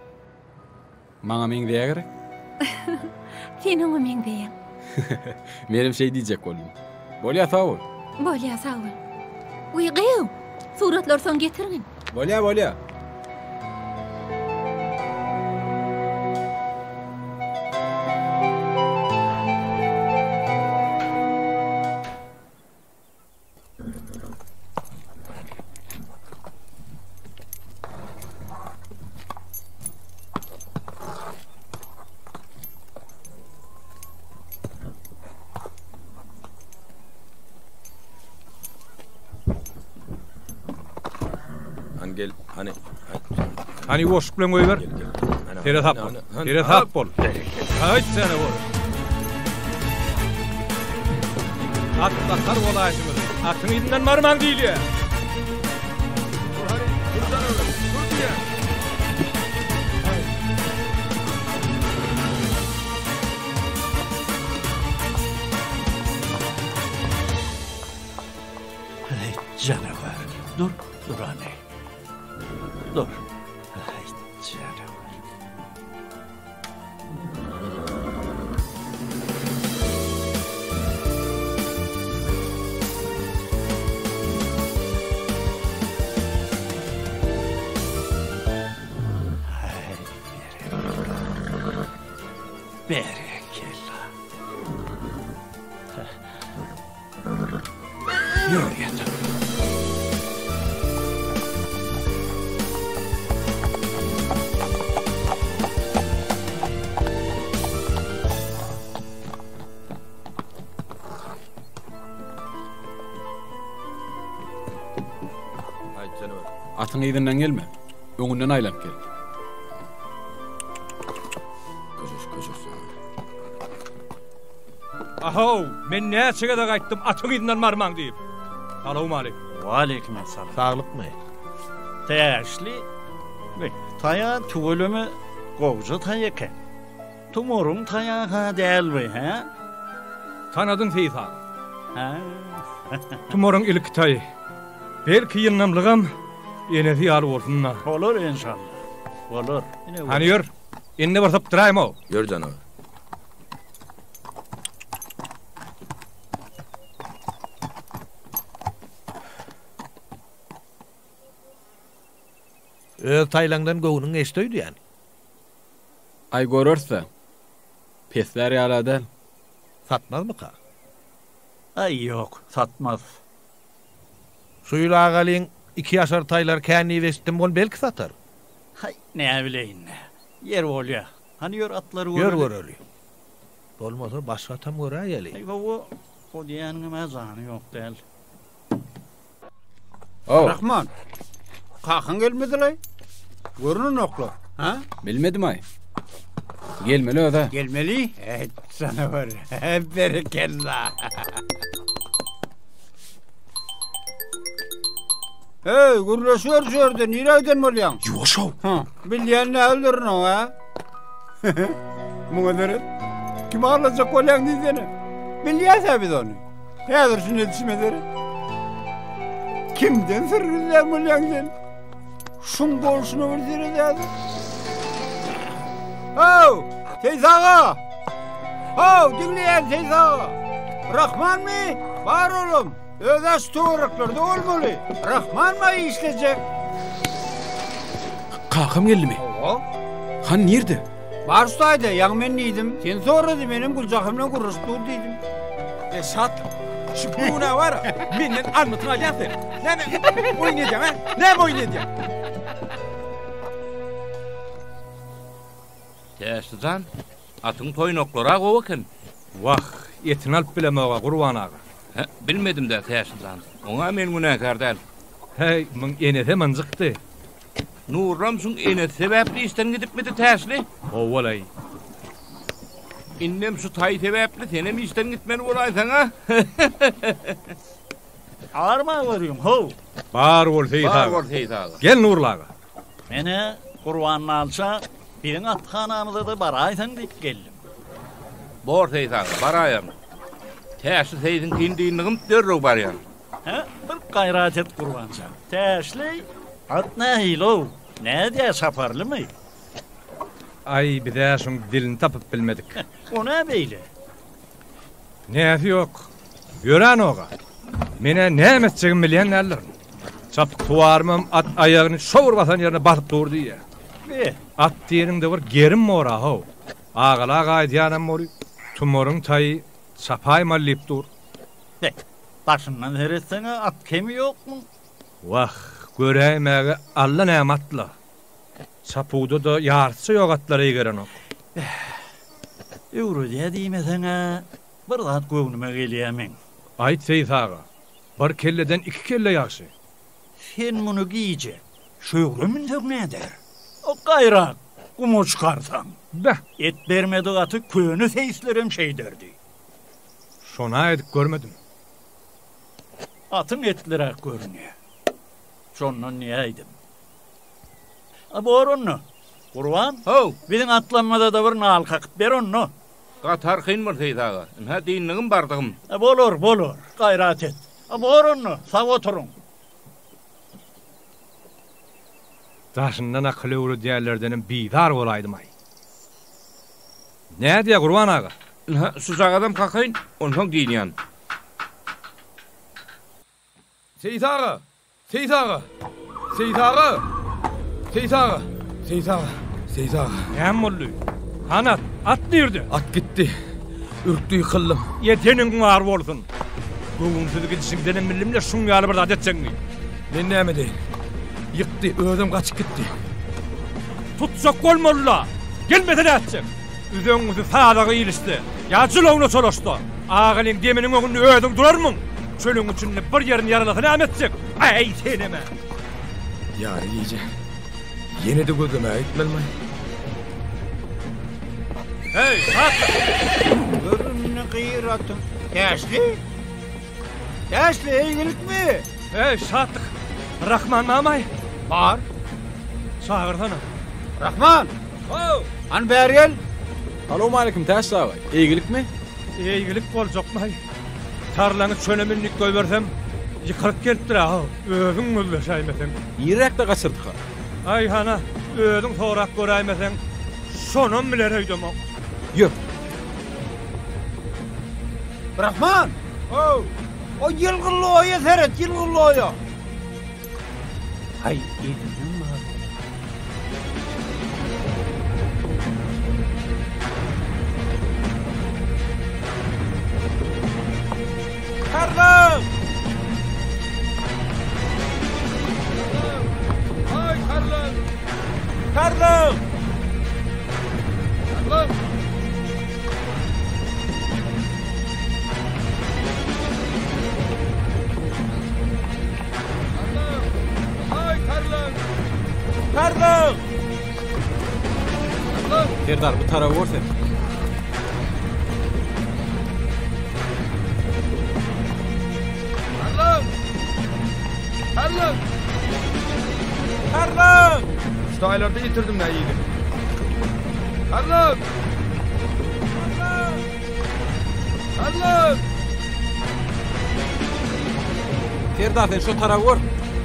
Maňa meňzeýä gerek? Sen oňa meňzeýäň. Menem şeý diýjek boldum. Bolýa sag bol. Bolýa sag bol. Wiý gyýw, suratlary soň getirgin. Bolýa bolýa. Hany gel, hany. Hany ýuwaşlyk bilen goýber. Seresap bol. Seresap bol. Haýt seni bol. At bakar bolaýsyňyz. Atyň yzyndan barmaň diýilýär. Heý, janawar. Dur, dur hany. Dur. Heý, janawar. Berekella. Ýör ýatak. Atyň yzyndan gelme. Öňünden aýlanyp gel. Ahow, men näçe gezek aýtdym atyň yzyndan barmaň diýip. Salowmaleýkim. Waleýkim essalam. Saglykmy? Täşli, be, taýa tüweleme gowja taý eken. Tumaryň taýagy-ha däl bi, hä? Tanadyň Seýis aga. Hä? Tumaryň ilki taýy. Belki ýyndamlygam enesi ýaly bolsun-da. Bolar enşalla. Bolar. Hany ýör, indi bir sypdyraýma-ow. Ýör janawar. Öz taýlaňdan göwnüň geçdi öýdýän. Aý göreris-dä. Peslär ýaly-a däl. Satmazmyka? Aý ýok, satmaz. Şu ýyl Agalyň ikiýaşar taýlary kän diýip eşitdim, ony belki satar. Haý, näbileýin-dä. Ýer bolýa. Hany ýör atlary göreli. Ýör göreli. Bolmasa başga atam göräýeli. Aý hawa, o diýýäniňem-ä jany ýok däl. Ow. Rahman, kakaň gelmedilaý? Görünenoklar, hä? Bilmedim-aý. Gelmeli öz-ä. Gelmeli? Äý, janawar, berekella. Heý, gürleşiber şu ýerde, nirä giden bolýaň? Ýuwaş-ow. Hä, bilýän däldirin-ow, hä? Muňa seret. Kimi aldajak bolýaň diýsene. Bilýäs-ä biz ony. Häzir şuny edişime seret. Kimden syr gizlän bolýaň sen? Şuň bolşuna bir seret häzir. How, Seýis aga! How, diňleýän Seýis aga! Rahmanmy? Bar olam. Öz-ä şu töwereklerde bolmaly. Rahmanmy işlejek? Kakam geldimi? Hawa. Han nirde? Bar şu taýda, ýaňy men diýdim. Seni sorady, menem Güljahan bilen gürleşip dur diýdim. E Şatlyk, şu göwne bar, menden almytyny alýaň sen. Näme oýun edýäň, hä? Näme oýun edýäň? Täşli jan, atyň toýnaklary-a gowy eken. Wah, etini alyp bilemog-a, Gurban aga. Hä, bilmedim-dä, Täşli jan. Oňa men günäkär däl. Häý, muň enesem ynjykdy. Nurlam şuň enesi sebäpli işden gidipmidi, Täşli? Howwa-laý. Indem şu taý sebäpli senem işden gitmeli bolaýsaň-a. Arma görüň, how! Bar bol, Seýit aga. Bar bol, Seýit aga. Gel, Nurly aga. Men-ä Gurban nalça biziň athanamyza-da baraýsaň diýip geldim. Bor, Seýit aga, baraýaryn. Täşli seýsiňkini dyndygym derrew barýan. Hä, bir gaýrat et, Gurban jan. Täşli, at nähili-ow? Nädýä, çaparlymy? Aý, biz-ä şuň dilini tapyp bilmedik. O nä beýle? Näsi ýok. Ýöränog-a. Men-ä näme etjegimi bilýän däldirin. Çapyksuwarymam at aýagyny şo bir basan ýerine basyp dur diýýä. Be. At diýeniňde bir gerim bor-a-how. Agaly aga aýdýanam boly, Tumaryň taýy çapaýmaly diýip dur. Be, daşyndan seretseň-ä at kemi ýokmuň. Wah, göräýmäge Alla näme atla. Çapuwda-da ýarysy ýok atlar eýgerenok. Beh, öwredýä diýmeseň-ä, bir zat göwnüme gelýä meň. Aýt, Seýis aga, bir kelleden iki kelle ýagşy. Sen muny gije şöwre münseň näder? O gaýrat, guma çykarsaň. Beh! Et bermedik aty köne seýislerem şeýderdi. Şon-a edip görmedim. Atyň etliräk görünýä. Şondan diýäýdim. A bor onda. Gurban. How! Biziň atlanmada-da bir nal kakyp ber onda. Gaty arkaýyn bol, Seýit aga. Ynha, dynlygym, bardygym. A bolar, bolar. Gaýrat et. A bor onda, sag oturyň. Daşyndan akyl öwredýänlerdenem bizar bolaýdym-aý. Nädýä Gurban aga? Ynha, şujagazam kakaýyn, onsoň dynýan. Seýis aga! Seýis aga! Seýis aga! Seýis aga! Seýis aga! Seýis aga! Näme boldy? Hany at? At nirde? At gitdi. Ürkdi ýykyldym. Edeniň bar bolsun. Göwünsiz gidişiňdenem bildim-le şuň ýaly bir zat etjegiňi. Men näme edeýin? Ýykdy, özem gaçyp gitdi. Tutjak bolmaly-la. Gelmese nätjek? Üzeňňisi sazaga ilişse, ýa jylawyna çolaşsa, Agalyň deminiň öňünde özüň durarmyň? Çölüň içinde bir ýerini ýaralasa näme etjek? Äý, senem-ä! Ýary gije. Ýene-de gözlemäge gitmelimi? Heý, Şatlyk! Göründi gyratyň. Täşli? Täşli, eýgilikmi? Heý, Şatlyk! Rahman mamaý? Bar. Çagyrsana. Rahman! How! Hany bäri gel! Salowmaleýkim Täşli aga, eýgilikmi? Eýgilik boljakmy-aý? Tarlaňy çöle mündik goýbersem, ýykylyp gelipdir-ä, how, özüň gözleşäýmeseň. Nirräkde gaçyrdyka? Aý, hana, özüň sorap göräýmeseň, şonam biler öýdemok. Ýör. Rahman! How! O ýylgynly oýa seret, ýylgynly oýa! Haý, elinden bar bolan. Tarlan! Haý, Tarlan! Tarlan! Tarlan! Serdar bu taraby gör sen. Tarlan! Tarlan! Tarlan! Şu taýlarda ýitirdim nä ýigit. Tarlan! Tarlan! Serdar sen şu taraby gör.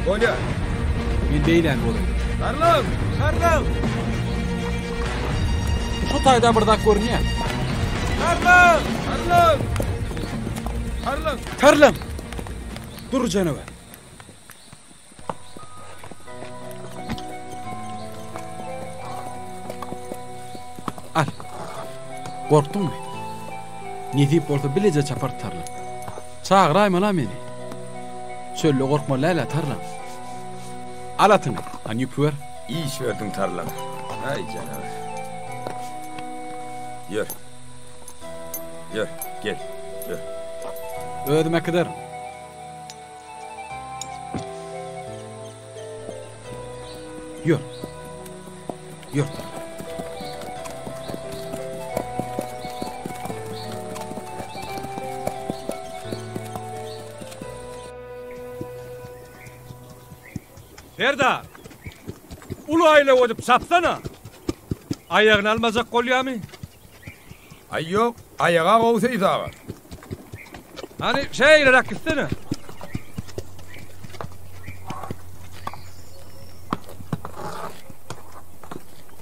Bolýar. Men beýläni bozaýyn. Tarlan! Tarlan! Şu taýda bir zat görünýär. Tarlan! Tarlan! Tarlan! Tarlan! Dur janawer. Al. Gorkduňmy? Nesip bolsa bileje çapar tarlan. Çagyraýma-la meni. Çölde gorkmaly däl-ä tarlan. Al atyňy, hany ýüpi ber. Iş berdiň tarlan. Aý janawer. Ýör. Ýör, gel, ýör. Özüm äkiderin. Ýör. Ýör. Serdar! Uly aýlaw edip çapsana! Aýagyny almajak bolýamy? Aý ýok, aýaga gowy Seýis aga. Hany şeýleräk gitsene.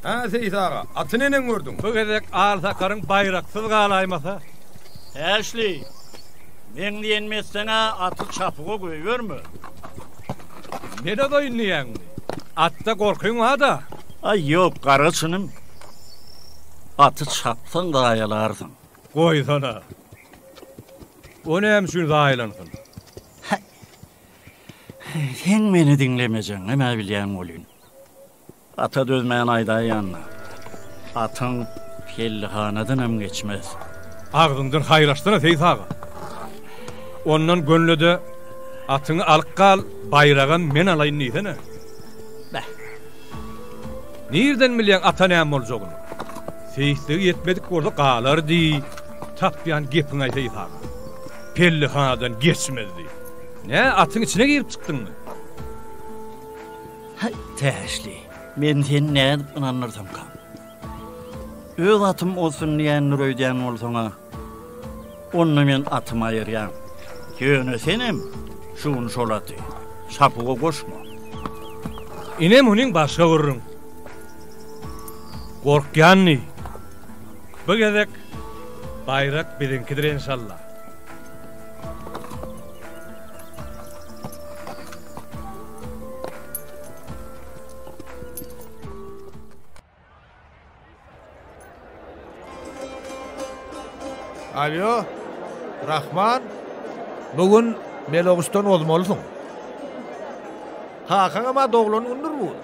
Hä Seýis aga, aty neneň gördüň? Bu gezek Alsakaryň baýraksyz galaýmasa. Täşli, meň diýenimi etseň-ä aty çapyga goýberme. Men ozaýyn diýýäňmi? Atda gorkyň bar-da. Aý ýok, gara çynym. Aty çapsaň zaýalarsyň. Goýsana. O näme üçin zaýalansyn? Häý. Seň meni diňlemejegiňem-ä bilýän welin. Ata dözmän aýdaýan-da. Atyň pellihanadanam geçmez. Agzyňdan haýyr açsana, Seýis aga. Ondan gönle-de atyňy alyp gal, baýragam men alaýyn diýsene. Beh. Nirden bilýäň ata näme boljagyny? Seýisligi ýetmedik bolsa galar diý. Tapýan gepiň-aý Seýis aga. Pellihanadan geçmez diý. Nä, atyň içine girip çykdyňmy? Haý, Täşli, men seni nädip ynandyrsamkam? Öz atym olsun diýendir öýdýän bolsaň-a, onda men atymy aýyrýan. Ýöne senem. Şu gün şol aty çapuwa goşma. Ine munyň başga gürrüň. Gorkýandy. Bu gezek baýrak biziňkidir enşalla. Alýo, Rahman, bu gün Meloguşdan ozmalysyň. Kakaňam-a doglan gündür bu gün.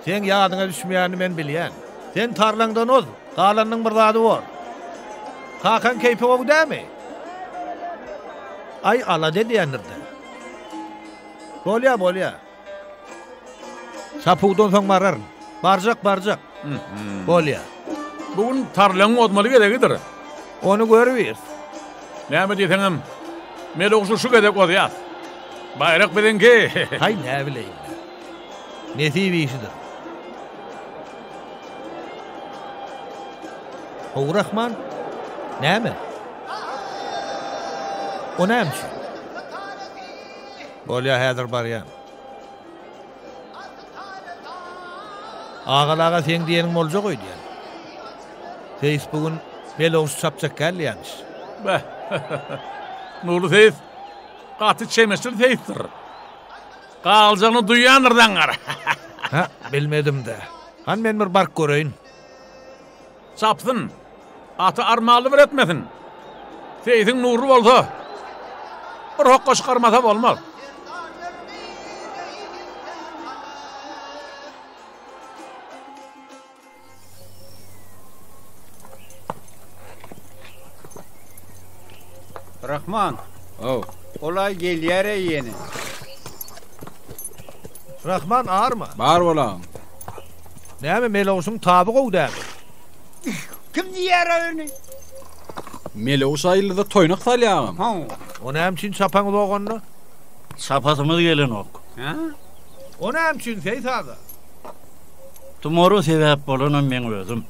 Seň ýadyňa düşmeýänini men bilýän. Sen tarlaňdan oz, galanynyň bir zady bor. Kakaň keýpi gowy dämi? Aý, alada edýändir-dä. Bolýa, bolýa. Çapuwdan soň bararyn. Barjak, barjak. Bolýa. Bu gün tarlaňyň ozmaly gezegidir. Ony görübiris. Näme diýseňem, Melogşy şu gezek ozýas. Baýrak biziňki. Haý, näbileýin-dä. Nesip işidir. How, Rahman? Näme? O näme üçin? Bolýa, häzir barýan. Agaly aga seň diýeniň boljak öýdýän. Seýis bu gün Beloguşy çapjak däl diýýämiş. Beh. Nurly seýis gaty çemeçil seýisdir. Galjagyny duýýandyr zaňňar. Hä, bilmedim-dä. Hany men bir baryp göreýin. Çapsyn. Aty armanly bir etmesin. Seýsiň nury bolsa, bir hokga çykarmasa bolmaz. Rahman. Ow. Ol-aý gelýär-eý ýene. Rahman arma. Bar bol agam. Näme Melewşiň taby gowy dälmi? Kim diýýär-ä ony? Melewş aýyllyda toýnak salýar agam. Haw. O näme üçin çapaňyz oganda? Çapasymyz gelenok. Hä? O näme üçin Seýit aga? Tumara sebäp bolanam meň özüm.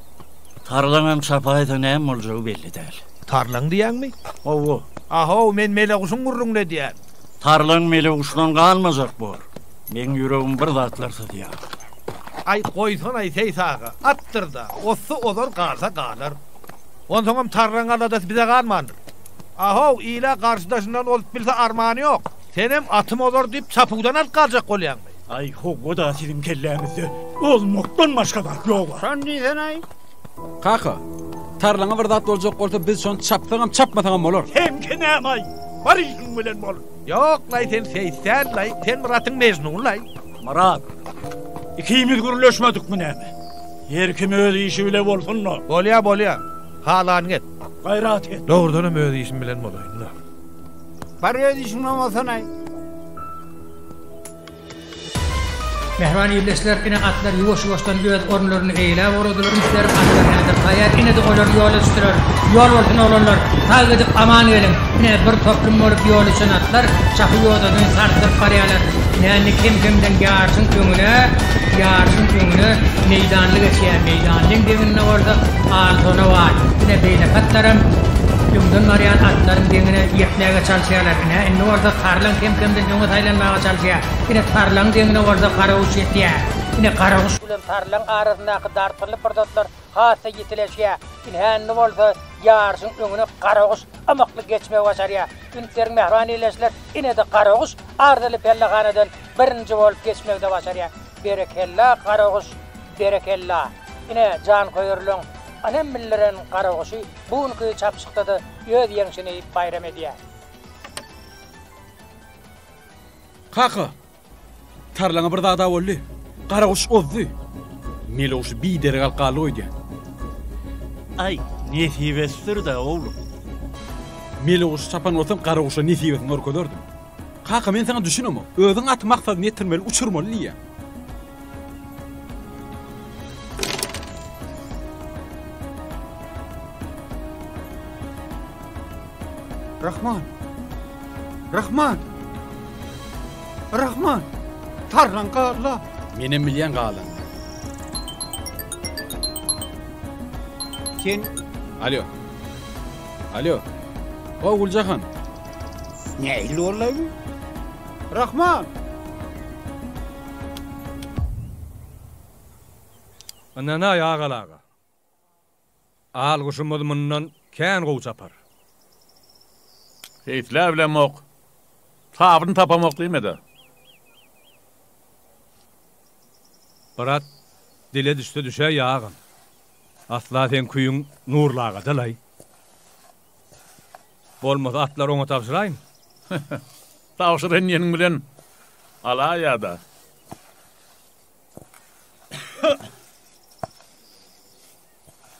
Tarlaňam çapaýsa näme boljagy belli däl. Tarlaň diýýäňmi? Hawa. A-how, men Meleguşuň gürrüňini edýän. Tarlaň Meleguşdan galmajak bor. Meň ýüregim bir zatlar syzýar. Aý, goýsanaý, Seýis aga, atdyr-da, ozsa ozar, galsa galar. Onsoňam tarlaň aladasy bize galmandyr. A-how, il-ä garşydaşyndan ozup bilse armany ýok. Senem atym ozar diýip çapuwdan alyp galjak bolýaňmy? Aý, howwa-da siziň kelläňizde ozmakdan başga zat ýog-a. Şony diýsen-aý. Kaka, tarlaňa bir zat boljak bolsa biz şony çapsagam, çapmasagam bolar. Seňki näme-aý? Bar işiň bilen bol. Ýok-laý, sen seýis däl-laý, sen Myratyň Mejnuny-laý. Myrat, ikimiz gürleşmedikmi näme? Her kim öz işi bile bolsun-da. Bolýa, bolýa. Halanyňy et. Gaýrat et. Dogrudanam öz işim bilen bolaýyn-da. Bar öz işiň bilen bolsanaý. Mähriban ildeşler, ine atlar ýuwaş-ýuwaşdan öz orunlaryny eýeläp ugradylar, üns berip atlar häzir taýýar, ine-de olar ýola düşdüler. Ýol bolsun oglanlar, sag gidip aman geliň. Ine bir toplum bolup ýola düşen atlar çapy ýodasyny sarsdyryp barýarlar. Ine indi kem-kemden ýaryşyň öňüne, ýaryşyň öňüne Meýdanly geçýär. Meýdanlyň deňinde bolsa Alsona bar. Ine beýleki atlaram öňden barýan atlaryň deňine ýetmäge çalyşýarlar. Ine indi bolsa Tarlan kem-kemden öňe saýlanmaga çalyşýar. Ine Tarlaň deňine bolsa Garaguş ýetýär. Ine Garaguş bilen Tarlaň arasyndaky dartgynly pursatlar has-da ýitileşýär. Ine indi bolsa ýaryşyň öňüne Garaguş ymykly geçmegi başarýar. Üns beriň mähriban ildeşler, ine-de Garaguş arzyly pellehanadan birinji bolup geçmegi-de başarýar. Berekella Garaguş, berekella! Ine janköýerleň ynam bildiren Garaguşy bu günki çapyşykda-da öz ýeňşini baýram edýär. Kaka! Tarlaňa bir zad-a boldy. Garaguş ozdy. Meloguşy biderek alyp galdyk öýdýän. Aý, nesibesidir-dä, oglum. Meloguşy tapan bolsam, garaguşa nesibesini görkezerdim. Kaka, men saňa düşünemok. Özüň aty maksadyna ýetirmeli, uçurmaly diýýäň. Rahman! Rahman! Rahman! Tarlan galdy. Menem bilýän galanyny. Sen Alo. Alo. O Güljahan. Nähili boldy bu? Rahman! Ynanaý Agaly aga. Al guşumyz mundan kän gowy çapar. Seýisläbilemok. Tabyny tapamok diýme-de. Bir at dile düşse düşäýýä agam. Asla seň küýüň Nurly agada-laý. Bolmasa atlary oňa tabşyraýyn. Tabşyraýyn diýeniň bilen alaýa-da.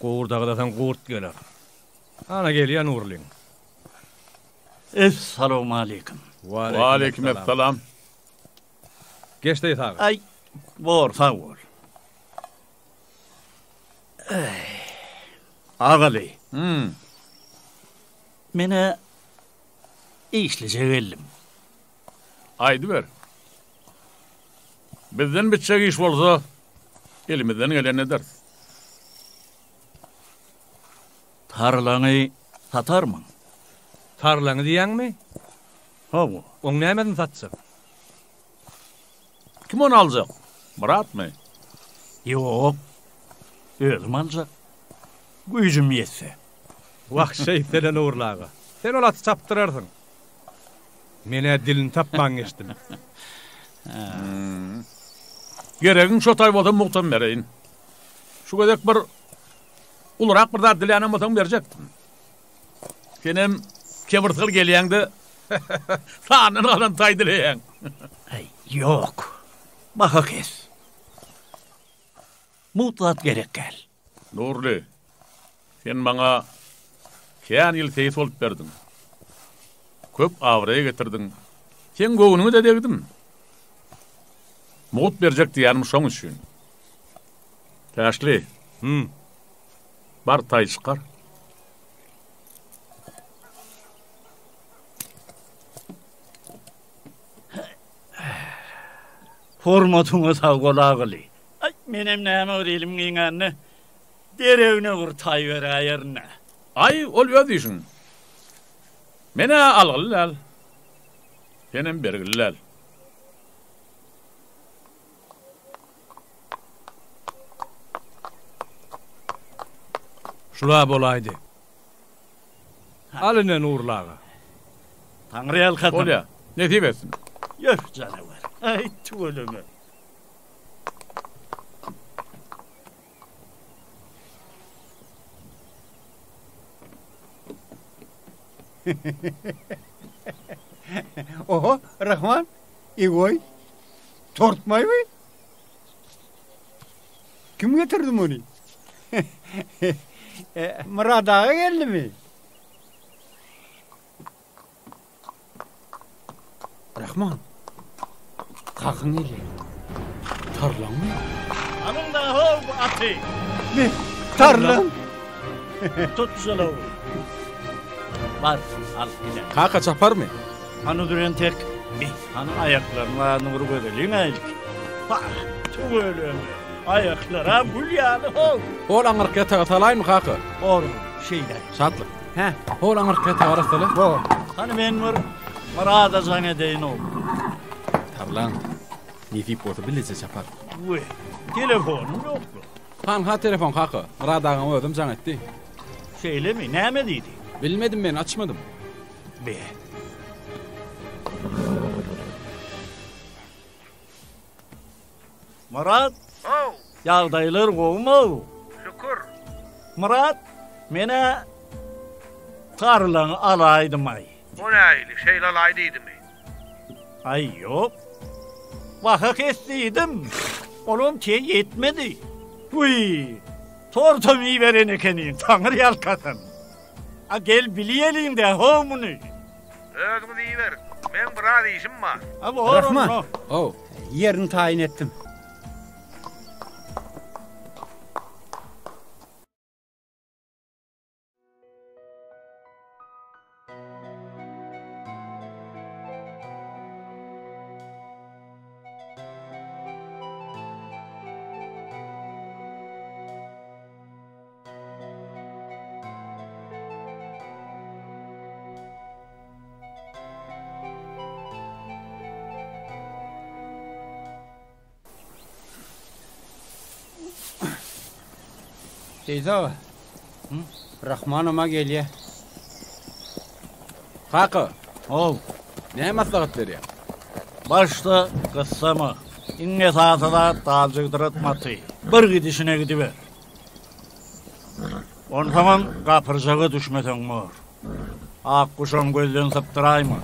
Gurt agdasaň gurt geler. Ana gelýä Nurlyň. Essalawmaleýkim. Waleýkim essalam. Geç Seýit aga. Aý, bor, sag bol. Agaly. Hum. Men-ä işlije geldim. Aýdyber. Bizden bitjek iş bolsa, elimizden gelenini ederis. Tarlaňy satarmyň? Tarlaňy diýýäňmi? Hawa. Oň nämesini satjak? Kim ony aljak? Myratmy? Ýok. Özüm aljak. Güýjüm ýetse. Wah, şeýtsene Nurly aga. Sen ol aty çapdyrarsyň. Men-ä dilini tapman geçdim. Geregiň şo taý bolsa mugtam bereýin. Şu gezek bir ulurak bir zat dilänem bolsaň berjekdim. Senem kebirsygyl gelýäň-de, sandan galan taý dileýäň. Äý, ýok. Baha kes. Mugt zat gerek däl. Nurly, sen maňa kän ýyl seýis bolup berdiň. Köp abraý getirdiň. Seň göwnüňe-de degdim. Mugt berjek diýýänim şoň üçin. Täşli, Hum. Bar taý çykar. Hormatyňa sag bol Agyly. Aý, menem näme bir elim giňände deregine bir taý beräýerin-dä. Aý, ol öz işiň. Men-ä algyly däl. Senem bergili däl. Şul-a bolaýdy. Al ine Nurly aga. Taňry ýalkasyn. Bolýa. Nesip etsin. Ýör janawar. Aý, tüweleme. Oho, Rahman, Egoý, tortmaýmy? Kim getirdi muny? Myrat aga geldimi? Rahman, kakaň gelýär. Tarlaňmy? Alyň-da how bu aty! Me, tarlaň! Tut jylawy. Bar, al, ine. Kaka çaparmy? Hany dur entek. Bi, hany aýaklaryň baryny bir gözeliň-ä ilki. Bah, tüweleme, aýaklar-a gül ýaly how. Hol aňyrky ýataga salaýynmy kaka? Bor, şeýle. Şatlyk. Hä? Hol aňyrky ýatagy arassala. Bor. Hany men bir Myrada jaň edeýin-ow. Tarlan, nesip bolsa bileje çapar. We, telefonym ýok-la. Hanha telefon kaka, Myrat agaň özem jaň etdi. Şeýlemi, näme diýdi? Bilmedim men, açmadym. Be. Myrat! How! Ýagdaýlar gowumy-ow? Şükür. Myrat, men-ä tarlaňy alaýdym-aý. O nähili, şeýle alaý diýdimi? Aý, ýok. Baha kes diýdim. Olam teý etmedi. Wiý, tortam iberen ekeniň, Taňry ýalkasyn. A gel bilýeliň-dä how muny. Özüňiz iberiň. Meň biraz işim bar. A bor Rahman. onda. How. Ýerini taýyn etdim. Seýis aga, Rahmanam-a gelýä. Kaka. How. Näme maslahat berýäň? Başda gyssama. Iň esasy zat daljygdyratma aty. Bir gidişine gidiber. Onsoňam gapyrjaga düşmeseň bor. Ak guşam gözden sypdyraýma.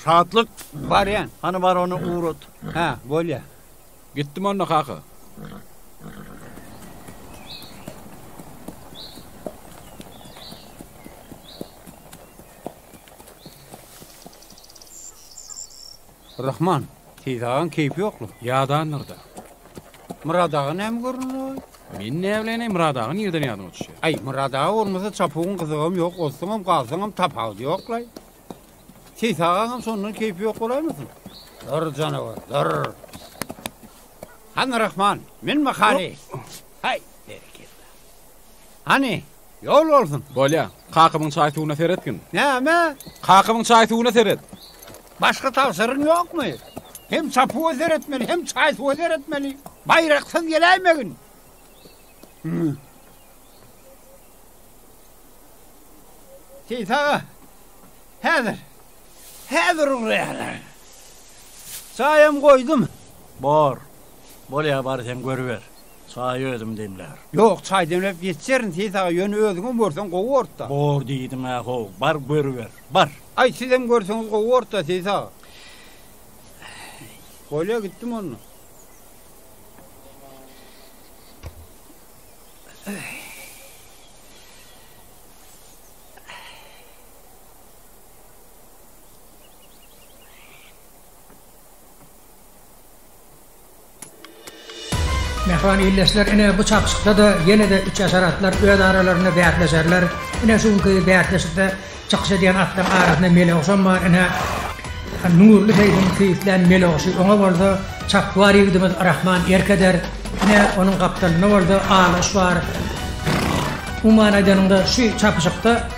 Şatlyk. Barýan. Hany bar ony ugrat. Hä, bolýa. Gitdim onda kaka. Rahman, Seýit agaň keýpi ýokly. Ýadandyr-da. Myrat aga näme göründi? Men näbileýin-eý, Myrat aga nirden ýadyňa düşýär? Aý, Myrat aga bolmasa çapuwyň gyzygam ýok, ozsaňam galsaňam tapawudy ýok-laý. Seýit agaňam şondan keýpi ýok bolaýmasyn? Dur, janawar, dur. Hany Rahman, min bakaly. Haý, berekella. Hany, ýol bolsun. Bolýa. Kakamyň çaý-suwuna seretgin. Näme? Kakamyň çaý-suwuna seret. Başga tabşyrygyň ýokmy? Hem çapuwa seretmeli, hem çaý-suwa seretmeli. Baýraksyz geläýmegin. Seýis aga, häzir, häzir ugraýarlar. Çaýam goýdum. Bor. Bolýa, bar sen görüber. Çaýy özüm demlärin. Ýok, çaý demläp ýetişerin, Seýis aga, ýöne özüňem görseň gowy bordy-da. Bor diýdim-ä how, bar görüber, bar. Aý, sizem görseňiz gowy bordy-da, Seýis aga. Bolýa, gitdim onda. Mähriban ildeşler, ine bu çapyşykda-da ýene-de üçýaşar atlar öz aralarynda bäsleşerler. Ine şu günki bäsleşikde çykyş edýän atlaryň arasynda Meleguşam bar. Ine Nurly seýsiň seýislän Meleguşy, oňa bolsa çapwar ýigidimiz Rahman erk eder. Ine onuň gapdalynda bolsa Alyguş bar. Umuman aýdanyňda şu çapyşykda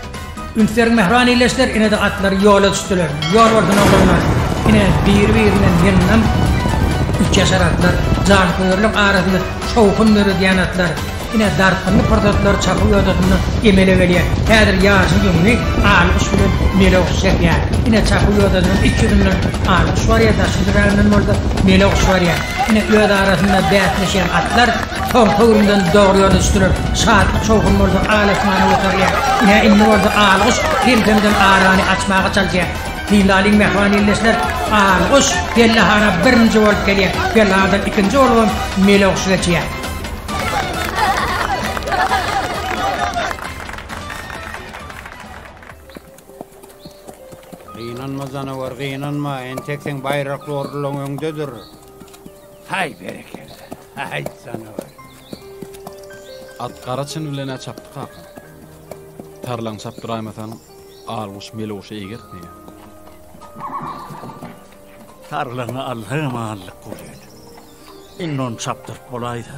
Üns beriň mähriban ildeşler ine-de atlar ýola düşdüler. Ýol bolsun oglanlar. Ine biri-birinden ýyndam üçýaşar atlar, janköýerleň arasynda şowhun döredýän atlar. Ine dartgynly pursatlar çapuw ýodasynda emele gelýär. Häzir ýaryşyň öňüni Alyguş bilen Meleguş çekýär. Ine çapuw ýodasynyň iç ýüzünden Alyguş barýar, daş ýüzüräginden bolsa Meleguş barýar. Ine öz arasynda bäsleşýän atlar Soňky öwrümden dogry ýola düşdüler. Şatlyk-şowhun bolsa al-asmana göterilýär. Ine, indi bolsa Alyguş kem-kemden arany açmaga çalyşýar. Synlalyň mähriban ildeşler, Alyguş pellehana birinji bolup gelýär. Pellehadan ikinji bolubam Meleguş geçýär. Gynanma janawar, gynanma, entek seň baýrakly orunlaň öňdedir. Haý berekella. Haý janawar. At gara çyn bilen-ä çapdy kaka. Tarlaň çapdyraýmasaň, Alguş Melguşy eýgertmeýär. Tarlaňy alsagam aldyk welin. Indi ony çapdyryp bolaýsa.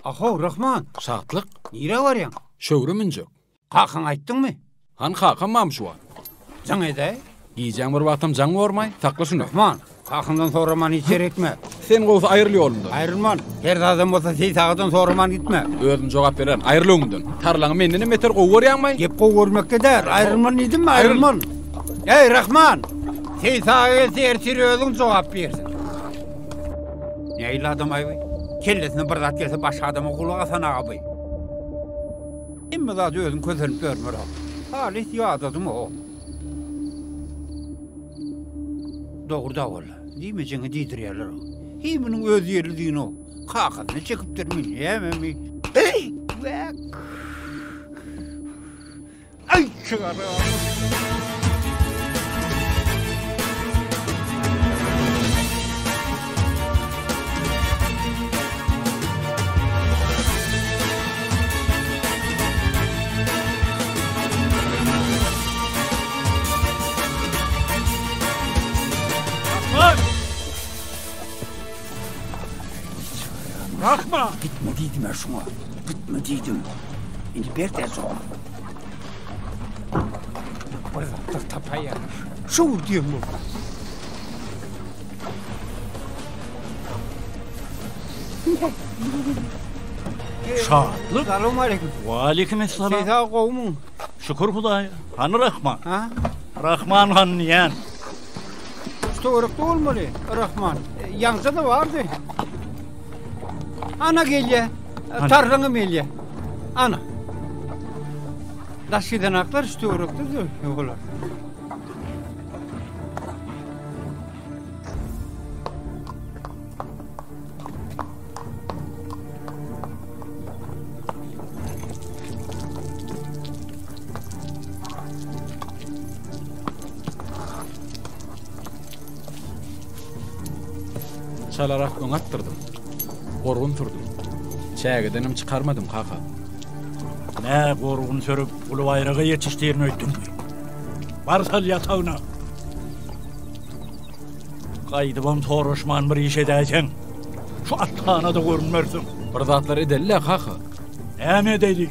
Ahow, Rahman! Şatlyk! Nirä barýaň? Şöwre münjek. Kakaňa aýtdyňmy? Hany kakam barmy şu wagt? Jaň edäý. Gijäň bir wagtam jaň bormaý, sakla şuny. Rahman, Kakyňdan soraman hiç ýere gitme. Sen gowsy aýryl ýolumdan. Aýrylman. Her zadam bolsa Seýit agadan soraman gitme. Özüm jogap bererin. Aýryl öňümden. Tarlaňy mendenem beter gowy görýäňmi? Gep gowy görmekde däl. Aýrylman diýdimmi, aýrylman. Eý, Rahman! Seýit aga gelse ertir özüň jogap bersin. Nähili adam-aý bu? Kellesine bir zat gelse başga adama gulak asan aga bu. Hemme zady özüň kösenip ýörme-ow. Halys ýadadym-ow. Dogry-da walla, diýmejeňi diýdirýärler-ow. Heý, munuň öz ýerlidigini-ow. Kakasyna çekipdirmi, nämemi? Eý, wäk! Aý, çygaram! Rahman! Rahman! Gitme diýdim-ä şuňa. Aýypmy diýdim. Indi ber-dä jogap. Bir zatlar tapaýar. Şu diýen boldy. Şatlyk. Salam aleyküm. Waleýkim essalam. Seýis aga gowumyň? Şükür Hudaýa. Hany Rahman? Ha? Rahman han diýen. Şu töwerekde bolmaly, Rahman. Ýaňja-da bardy. Ana gelýä. Tarlaňam gelýä. Ana. Daş giden aklar şu töwerekde olar. Çalarak öňe atdyrdym. Gorgun sürdüm. Çägedenem çykarmadym, kaka. Nä gorgun sürüp, uly baýraga ýetişdirin öýtdüňmi? Bar sal ýatagyna. Gaýdybam soraşman bir iş edäýseň, şu athanada görünmersiň. Bir zatlar edeli-le, kaka. Näme edeli?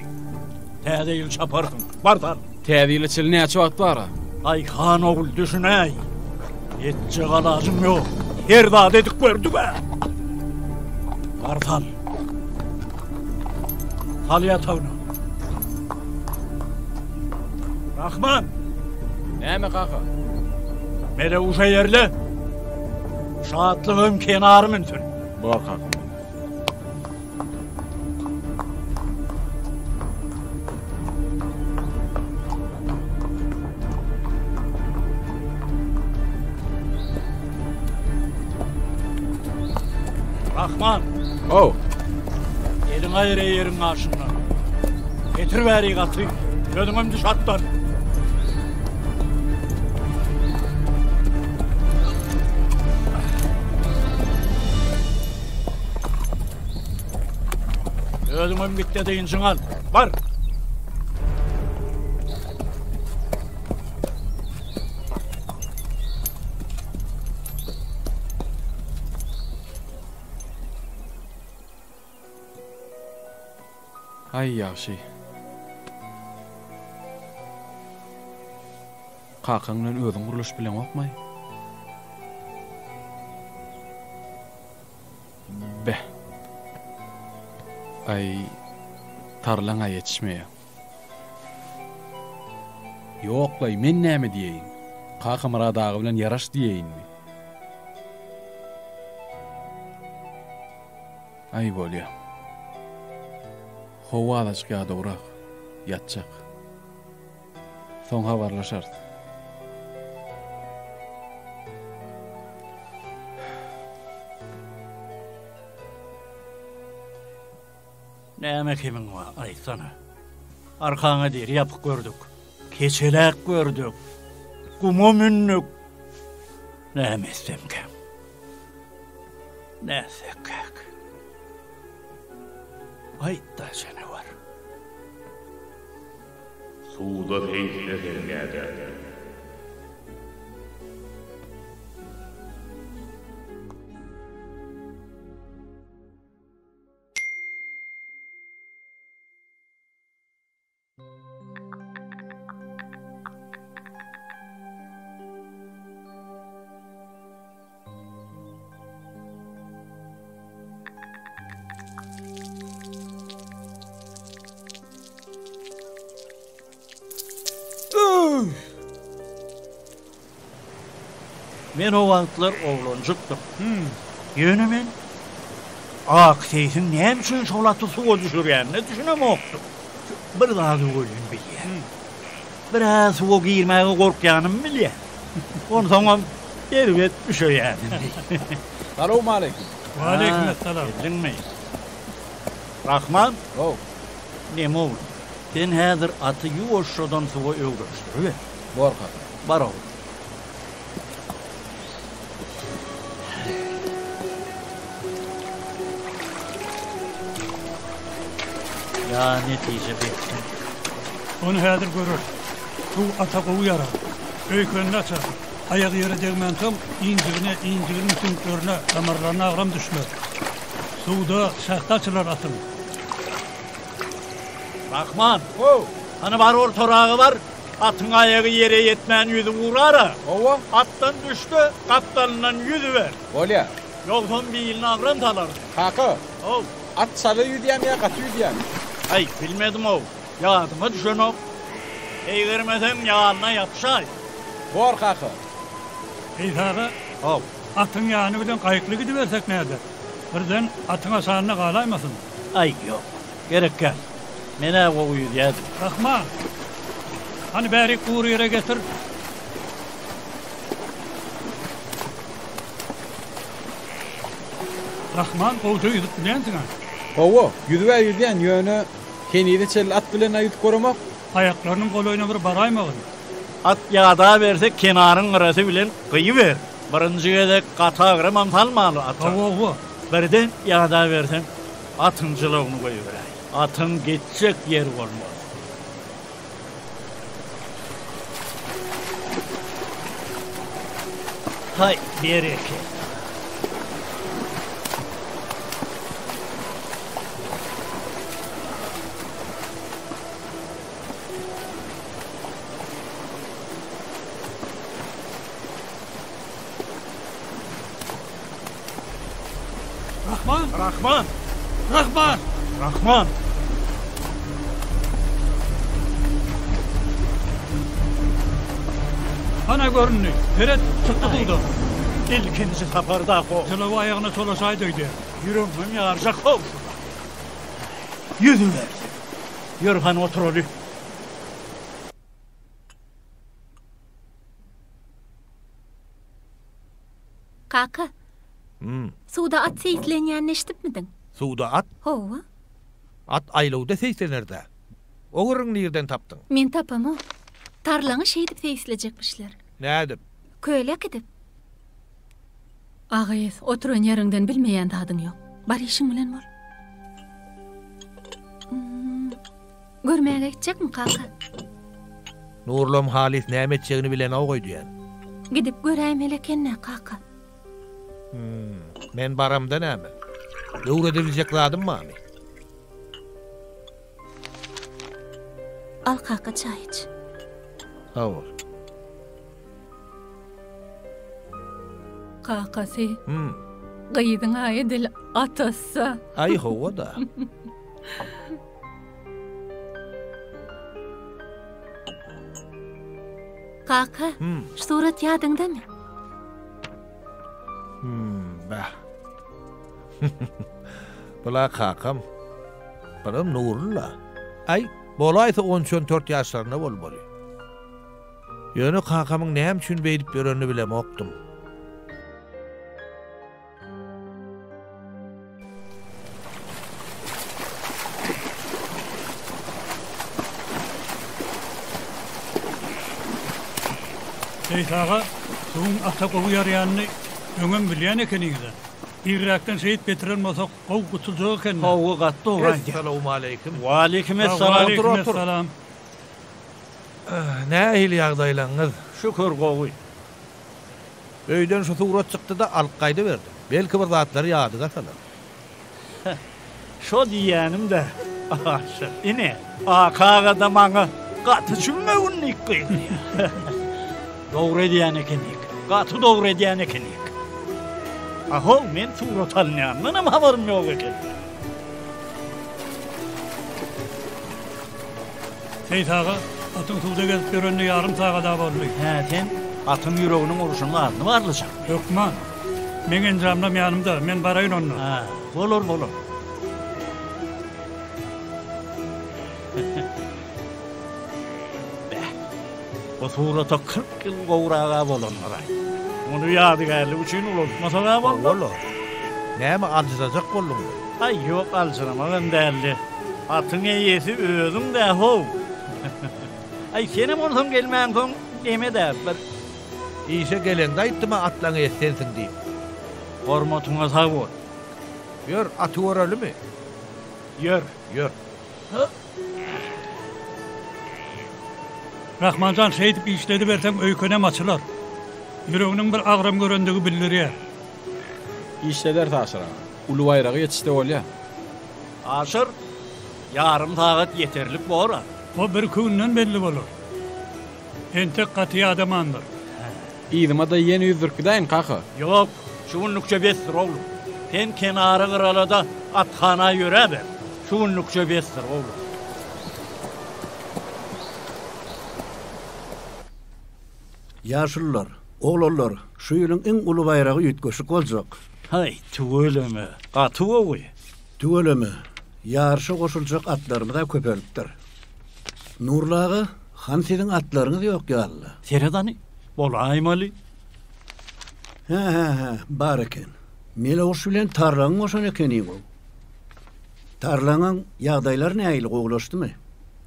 Täze ýyl çaparsyň. Bar sal. Täze ýyla çenli näçe wagt bar-a? Aý, han ogul, düşünäý. Etjek alajyň ýok. Her zady edip gördük-ä. Bar sal. Sal ýatagyna. Rahman! Näme kaka? Melewşe ýerle. Şatlygym kenary münsün. Bor kaka. Rahman! Ow! Eliň aýry ýeriň gaşyndan. Getir bäri gaty. Özüňem düş atdan. Özüňem git-de dynjyňy al. Bar! Aý ýagşy. Kakaň bilen özüň gürleşip bileňokmaý? Beh. Aý, tarlaň-a ýetişmeýä. Ýok-laý, men näme diýeýin? Kakamyrat aga bilen ýaraş diýeýinmi? Aý, bolýa. Howa azajyk ýadawrak. Ýatjak. Soň habarlaşarys. Näme kemiň bar, aýtsana. Arkaňa deri ýapyk gördük. Keçeläk gördük. Guma mündük. Näme etsemkäm? Nätsekkäk? Aýt-da, janawar. Suwda seýisleseň nädersiň? Men o wagtlar oglanjykdym. Ýöne men Ak seýsiň näme üçin şol aty suwa düşürýänine düşünemokdym. Bir zady welin bilýän. Bir-ä suwa girmäge gorkýanymy bilýän. Onsoňam erbet üşeýänimi. Salowmaleýkim. Waleýkim essalam. Geldiňmi? Rahman. How. Neme oglan, sen häzir aty ýuwaşjadan suwa öwrenişdiriber. Bor kaka. Bar oglum. Ýa netije bersin. Ony häzir göreris. Suw ata gowy ýarar. Öýkenini açar. Aýagy ýere degmänsoň, injigine, injiginiň süňklerine, damarlaryna agram düşmez. Suwda şähdi açylar atyň. Rahman! How! Hany bar ortaraga bar. Atyň aýagy ýere ýetmän ýüzüp ugrar-a. Hawa. Atdan düş-de, gapdalyndan ýüzüber. Bolýa. Ýogsam biline agram salarsyň. Kaka! How! At çala ýüzýämi ýa gaty ýüzýämi? Aý, bilmedim-ow. Ýadyma düşenok. Eýgermeseň, ýalyna ýapyşaý. Bor, kaka. Seýis aga, How! atyň ýany bilen gaýykly gidibersek näder? Birden atyň aşagynda galaýmasyn. Aý, ýok. Gerek däl. Men-ä gowy ýüzýädim. Rahman! Hany bärik gury ýere getir. Rahman, gowja ýüzüp bilýänsiň-ä? Hawa, ýüzüb-ä ýüzýän, ýöne henize çenli at bilen-ä ýüzüp göremok. Aýaklarynyň golaýyna bir baraýmagyn. At ýadaberse kenaryň gyrasy bilen gyýyber. Birinji gezek gaty agramam salmaly ata. Hawa, hawa. Birden ýadaberseň, atyň jylawyny goýberäý. Atyň gitjek ýeri bolmaz. Haý, berekella. Rahman! Rahman! Rahman! Rahman! Ana göründi. Seret, çykdy suwdan. Ilkinji saparda ho. Jylawy aýagyna çolaşaýdy öýdýän. Ýüregimem ýarjak how şular. Ýüzübersin. Ýör hany oturaly. Kaka. Hmm. Suwda at seýislenýänini eşidipmidiň? Suwda at? Hawa. At aýlawda seýislener-dä. O gürrüňi nirden tapdyň? Men tapamok. Tarlaňy şeýdip seýislejekmişler. Nädip? Köle äkidip. A gyz, oturan ýeriňden bilmeýän zadyň ýok. Bar işiň bilen bol. Görmäge gitjekmi, kaka? Nurlam halys näme etjegini bilenok öýdýän. Gidip göräýmeli eken-dä, kaka. Hum, men baramda näme? Öwredibiljek zadym barmy? Al, kaka, çaý iç. Sag bol. Kakasy. Hum. Gyzyň-a edil atasy. Aý, hawa-da. Kaka, şu surat ýadyňdamy? Hmm, bah. Bula kakam. Bulam Nurulla. Aý, bolaýsa on üç-on dört ýaşlarynda bolmaly. Ýöne kakamyň näme üçin beýdip ýörenini bilemokdym. Seýit aga, suwuň ata gowy ýaraýanyny öňem bilýän ekeniňiz-ä. Irräkden şeýdip getiren bolsak, gowy gutuljak eken-dä. Hawa, gaty dogry aýdýaň. Essalawmaleýkim. Waleýkim essalam. Waleýkim essalam. Nähili ýagdaýlaryňyz? Şükür, gowy. Öýden şu surat çykdy-da, alyp gaýdyberdim. Belki bir zatlary ýadyňa salar. Heh, şo diýýänim-dä, Aşyr. Ine, Aky aga-da maňa gaty çümmegin diýip gygyrýar. Dogry edýän ekenik, gaty dogry edýän ekenik. A-how, men surat alynýandanam habarym ýok eken. Seýit aga, atyň suwda gezip ýörenine ýarym sagad-a boldy. Hä, sen atyň ýüreginiň urşunyň adyny barlajak. Hökman. Meň enjamlam ýanymda, men baraýyn onda. Hä, bolar, bolar. Bäh, bu surata 40 ýyl gowraga bolandyr-aý. Muny ýadygärlik üçin ulaltmasak-a bolmaz. Hawa-la. Näme, aljyrajak bolduňmy? Aý, ýok, aljyramagam däldi. Atyň eýesi özüň-dä-how. Aý, senem onsoň gelmäňsoň neme-dä, bir. Işe geleňde aýtdym-a atlaň eýesi sensiň diýip. Hormatyňa sag bol. Ýör, aty görelimi? Ýör. Ýör. Rahman jan, şeýdip işlediberseň öýkenem açylar. Ýüreginiň bir agram görendigi bildirýär. Işlederis Aşyr aga. Uly baýraga ýetişse bolýa. Aşyr! Ýarym sagat ýeterlik bor-a. O birki günden belli bolar. Entek gaty ýadamandyr. Yzyma-da ýene ýüzdürip gidäýin, kaka. Ýok, şu günlükçe besdir, oglum. Sen kenara gyralada athana ýöräber. Şu günlükçe besdir, oglum. Ýaşulular, oglanlar, şu ýylyň iň uly baýragy üýtgeşik boljak. Haý, tüweleme, gaty gowy. Tüweleme, ýaryşa goşuljak atlarymyz-a köpelipdir. Nurly aga, hany siziň atlaryňyz ýok ýaly-la? Seret hany, bolaýmaly. Hä-hä-hä, bar eken. Meleguş bilen Tarlaňy goşan ekeniň-ow. Tarlaňyň ýagdaýlary nähili, gowulaşdymy?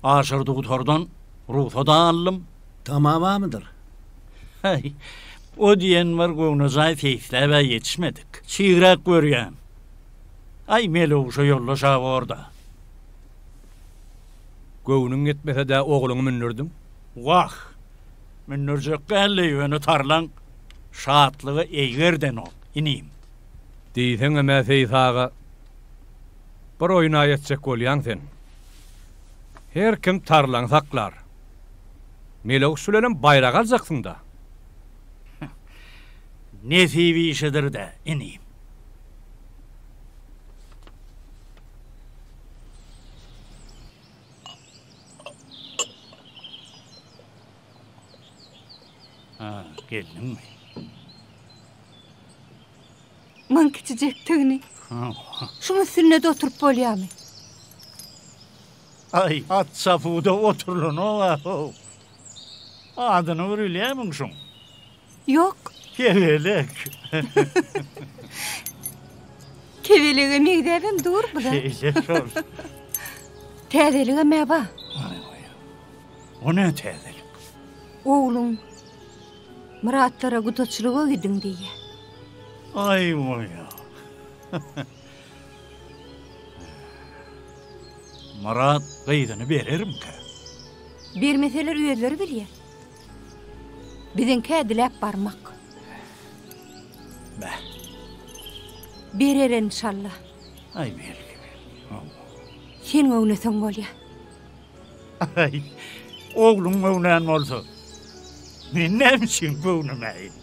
Aşyr dugtordan rugsat aldym. Tamamamydyr? Häý, o diýen bir göwnejaý seýisläb-ä ýetişmedik. Çigräk görýän. Aý, Meleguşa ýoldaş-a bor-da. Göwnüň ýetmese-dä ogluňy mündürdiň. Wah, mündürjek däl-le ýöne Tarlan şatlygy eýgerdenok, inim. Diýseňem-ä Seýis aga, bir oýun-a etjek bolýaň sen. Her kim Tarlaňy saklar. Meleguş bilenem baýrak aljaksyň-da. Nesip işidir-dä, inim. Ha, geldiňmi? Muň kiçijekdigini. Şuň üstünde-de oturyp bolýarmy? Aý, at çapuwda oturylanok-a-how. Adyny bir bilýärmiň şuň? Ýok. Kebelek. Kebelege meňzäbem dur bu-da. Şeýle şol. Täzeligem-ä bar. O ne täzelik? Ogluň Myratlara gudaçylyga gidiň diýýä. Aý bolýa. Myrat gyzyny berermikä? Bermeseler özleri bilýär. Biziňkä diläp barmak. Bäh. Berer enşalla. Aý belki belki. Hawa. Sen göwneseň bolýa. Aý, ogluň göwnän bolsa, men näme üçin göwnemäýin?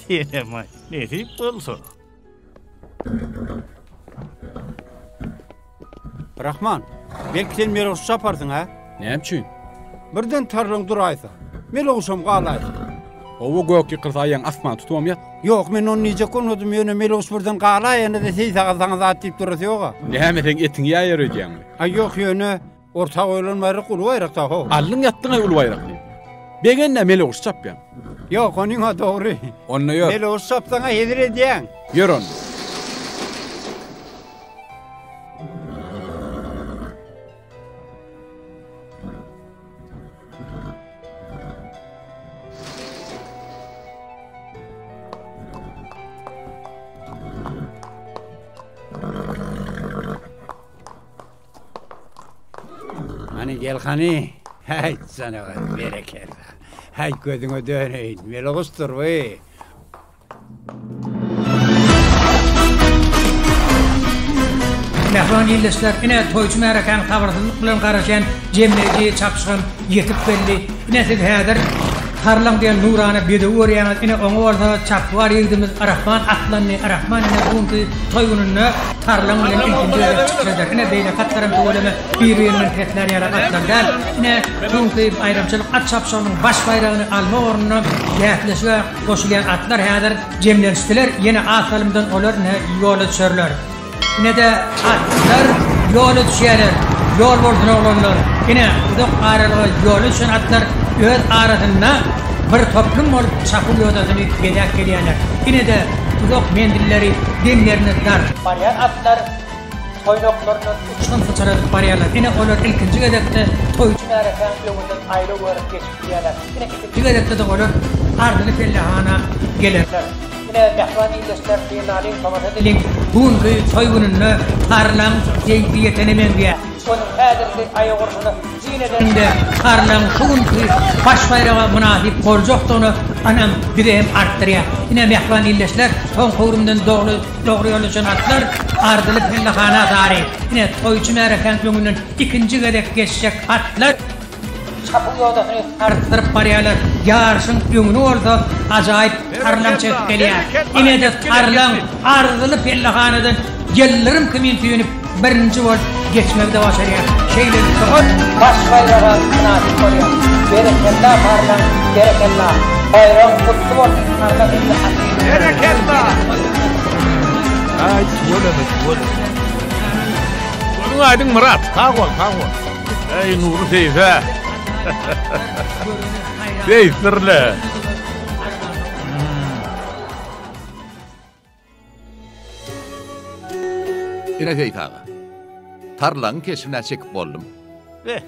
Senem-aý, nesip bolsa. Rahman, belki sen Meloguşy çaparsyň, hä? Näme üçin? Birden tarlaň duraýsa, Meloguşam galaýsa. Hawa, gök ýykylsa aýagyň asmana tutubam ýat. Ýok, men ony diýjek bolmadym, ýöne Meloguş birden galaýanda-da Seýis aga saňa zat diýip durasy ýog-a. Näme, seň etiňi ýaýar öýdýäňmi? Aý, ýok, ýöne orta goýlan baýrak uly baýrak-da, how. Aldyň ýatdyň-aý uly baýrak diýip. Begenme, Meloguş çapýaň. Ýok, onyň-a dogry. Onda ýör. Meloguş çapsaň-a hezil edýäň. Ýör onda. Hany gel hany. Häý janawar berekella. Häý gözüňe döneýin. Melogusdyr bu. Mähriban ildeşler, ine, toýçy märekäň sabyrsyzlyk bilen garaşýan jemleýji çapyşygam ýetip geldi. Ine, siz häzir Tarlaň diýen nurana bedewi görýäňiz, ine, oňa bolsa çapwar ýigidimiz Rahman atlandy. Rahman ine, bu günki toý gününde Tarlaň bilen ilkinji gezek çykyş eder. Ine, beýleki atlaram tüweleme bir-birinden peslär ýaly atlar däl. Ine, bu günki baýramçylyk at çapyşygynyň baş baýragyny almak ugrunda bäsleşige Goşulýan atlar häzir jemlenişdiler, ýene az salymdan olar ine ýola düşerler. Ine-de atlar ýola düşýärler. Ýol bolsun oglanlar! Ine, uzak aralyga ýola düşen atlar öz arasynda bir toplum bolup çapuw ýodasyny bezäp gelýärler. Ine-de uzak menzilleri demlerine dartyp barýan atlar toýnaklaryndan uçgun syçradyp barýarlar. Ine olar ilkinji gezekde toýçy märekäň öňünden aýlaw görüp geçip gidýärler. Ine ikinji gezekde-de olar arzyly pellehana gelerler. Ine, mähriban ildeşler, synlalyň, tomaşa edeliň, bu günki toý gününde Tarlaň keýpi ýetene meňzeýär. Onuň häzirki aýak urşuna. Syn edeniňde Tarlaň şu günki baş baýraga mynasyp boljakdygyna ynam bizi hem artdyrýar. Ine, mähriban ildeşler, soňky öwrümden dogry dogry ýola düşen atlar arzyly pellehana sary, ine, toýçy märekäň öňünden ikinji gezek geçjek atlar, çapuw ýodasyny sarsdyryp barýarlar. Ýaryşyň öňüni bolsa ajaýyp Tarlaň çekip gelýär. Ine-de Tarlaň arzyly pellehanadan ýyldyrym kimin süýnüp, birinji bolup geçmegi-de başarýar. Şeýlelikde ol baş baýraga mynasyp bolýar. Berekella Tarlaň, berekella! Baýragyň gutly bolsun Tarlaň hem-de hakyky Berekella! Aý, tüweleme, tüweleme. Gözüň aýdyň Myrat. Sag bol, sag bol. Eý Nury Seýfe. Seýfdirle. Ine Seýit aga. Tarlagyň keşbine çekip boldum. Beh,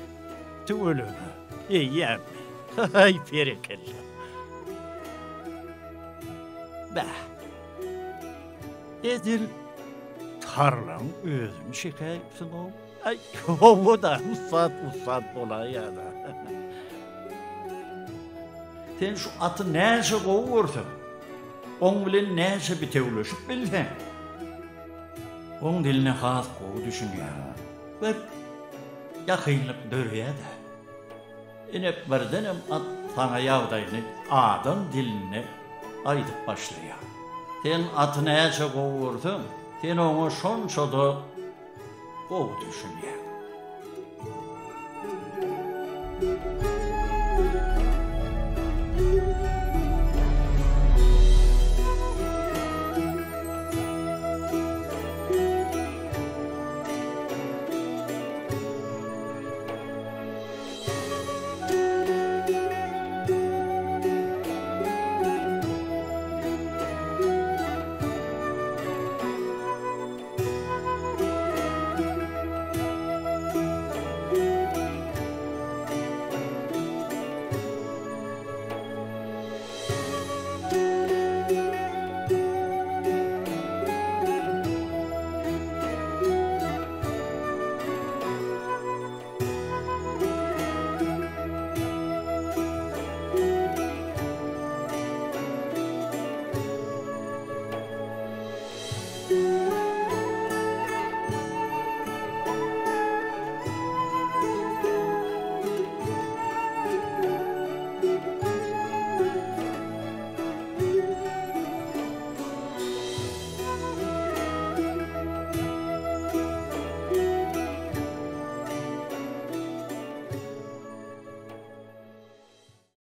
tüweleme. Eýýämmi? Haý, berekella. Beh. Edil tarlagyň özüni çekäýipsiň-ow. Aý, hawa-da, ussat ussat bolaýýa-da. Sen şu aty näçe gowy görseň, oň bilen näçe bitewleşip bilseň, oň diline has gowy düşünýäň. Bir ýakynlyk döreýär-dä. Ine, birdenem at saňa ýagdaýyny adam dilinde aýdyp başlaýar. Sen aty näçe gowy görseň, sen oňa şonça-da gowy düşünýäň.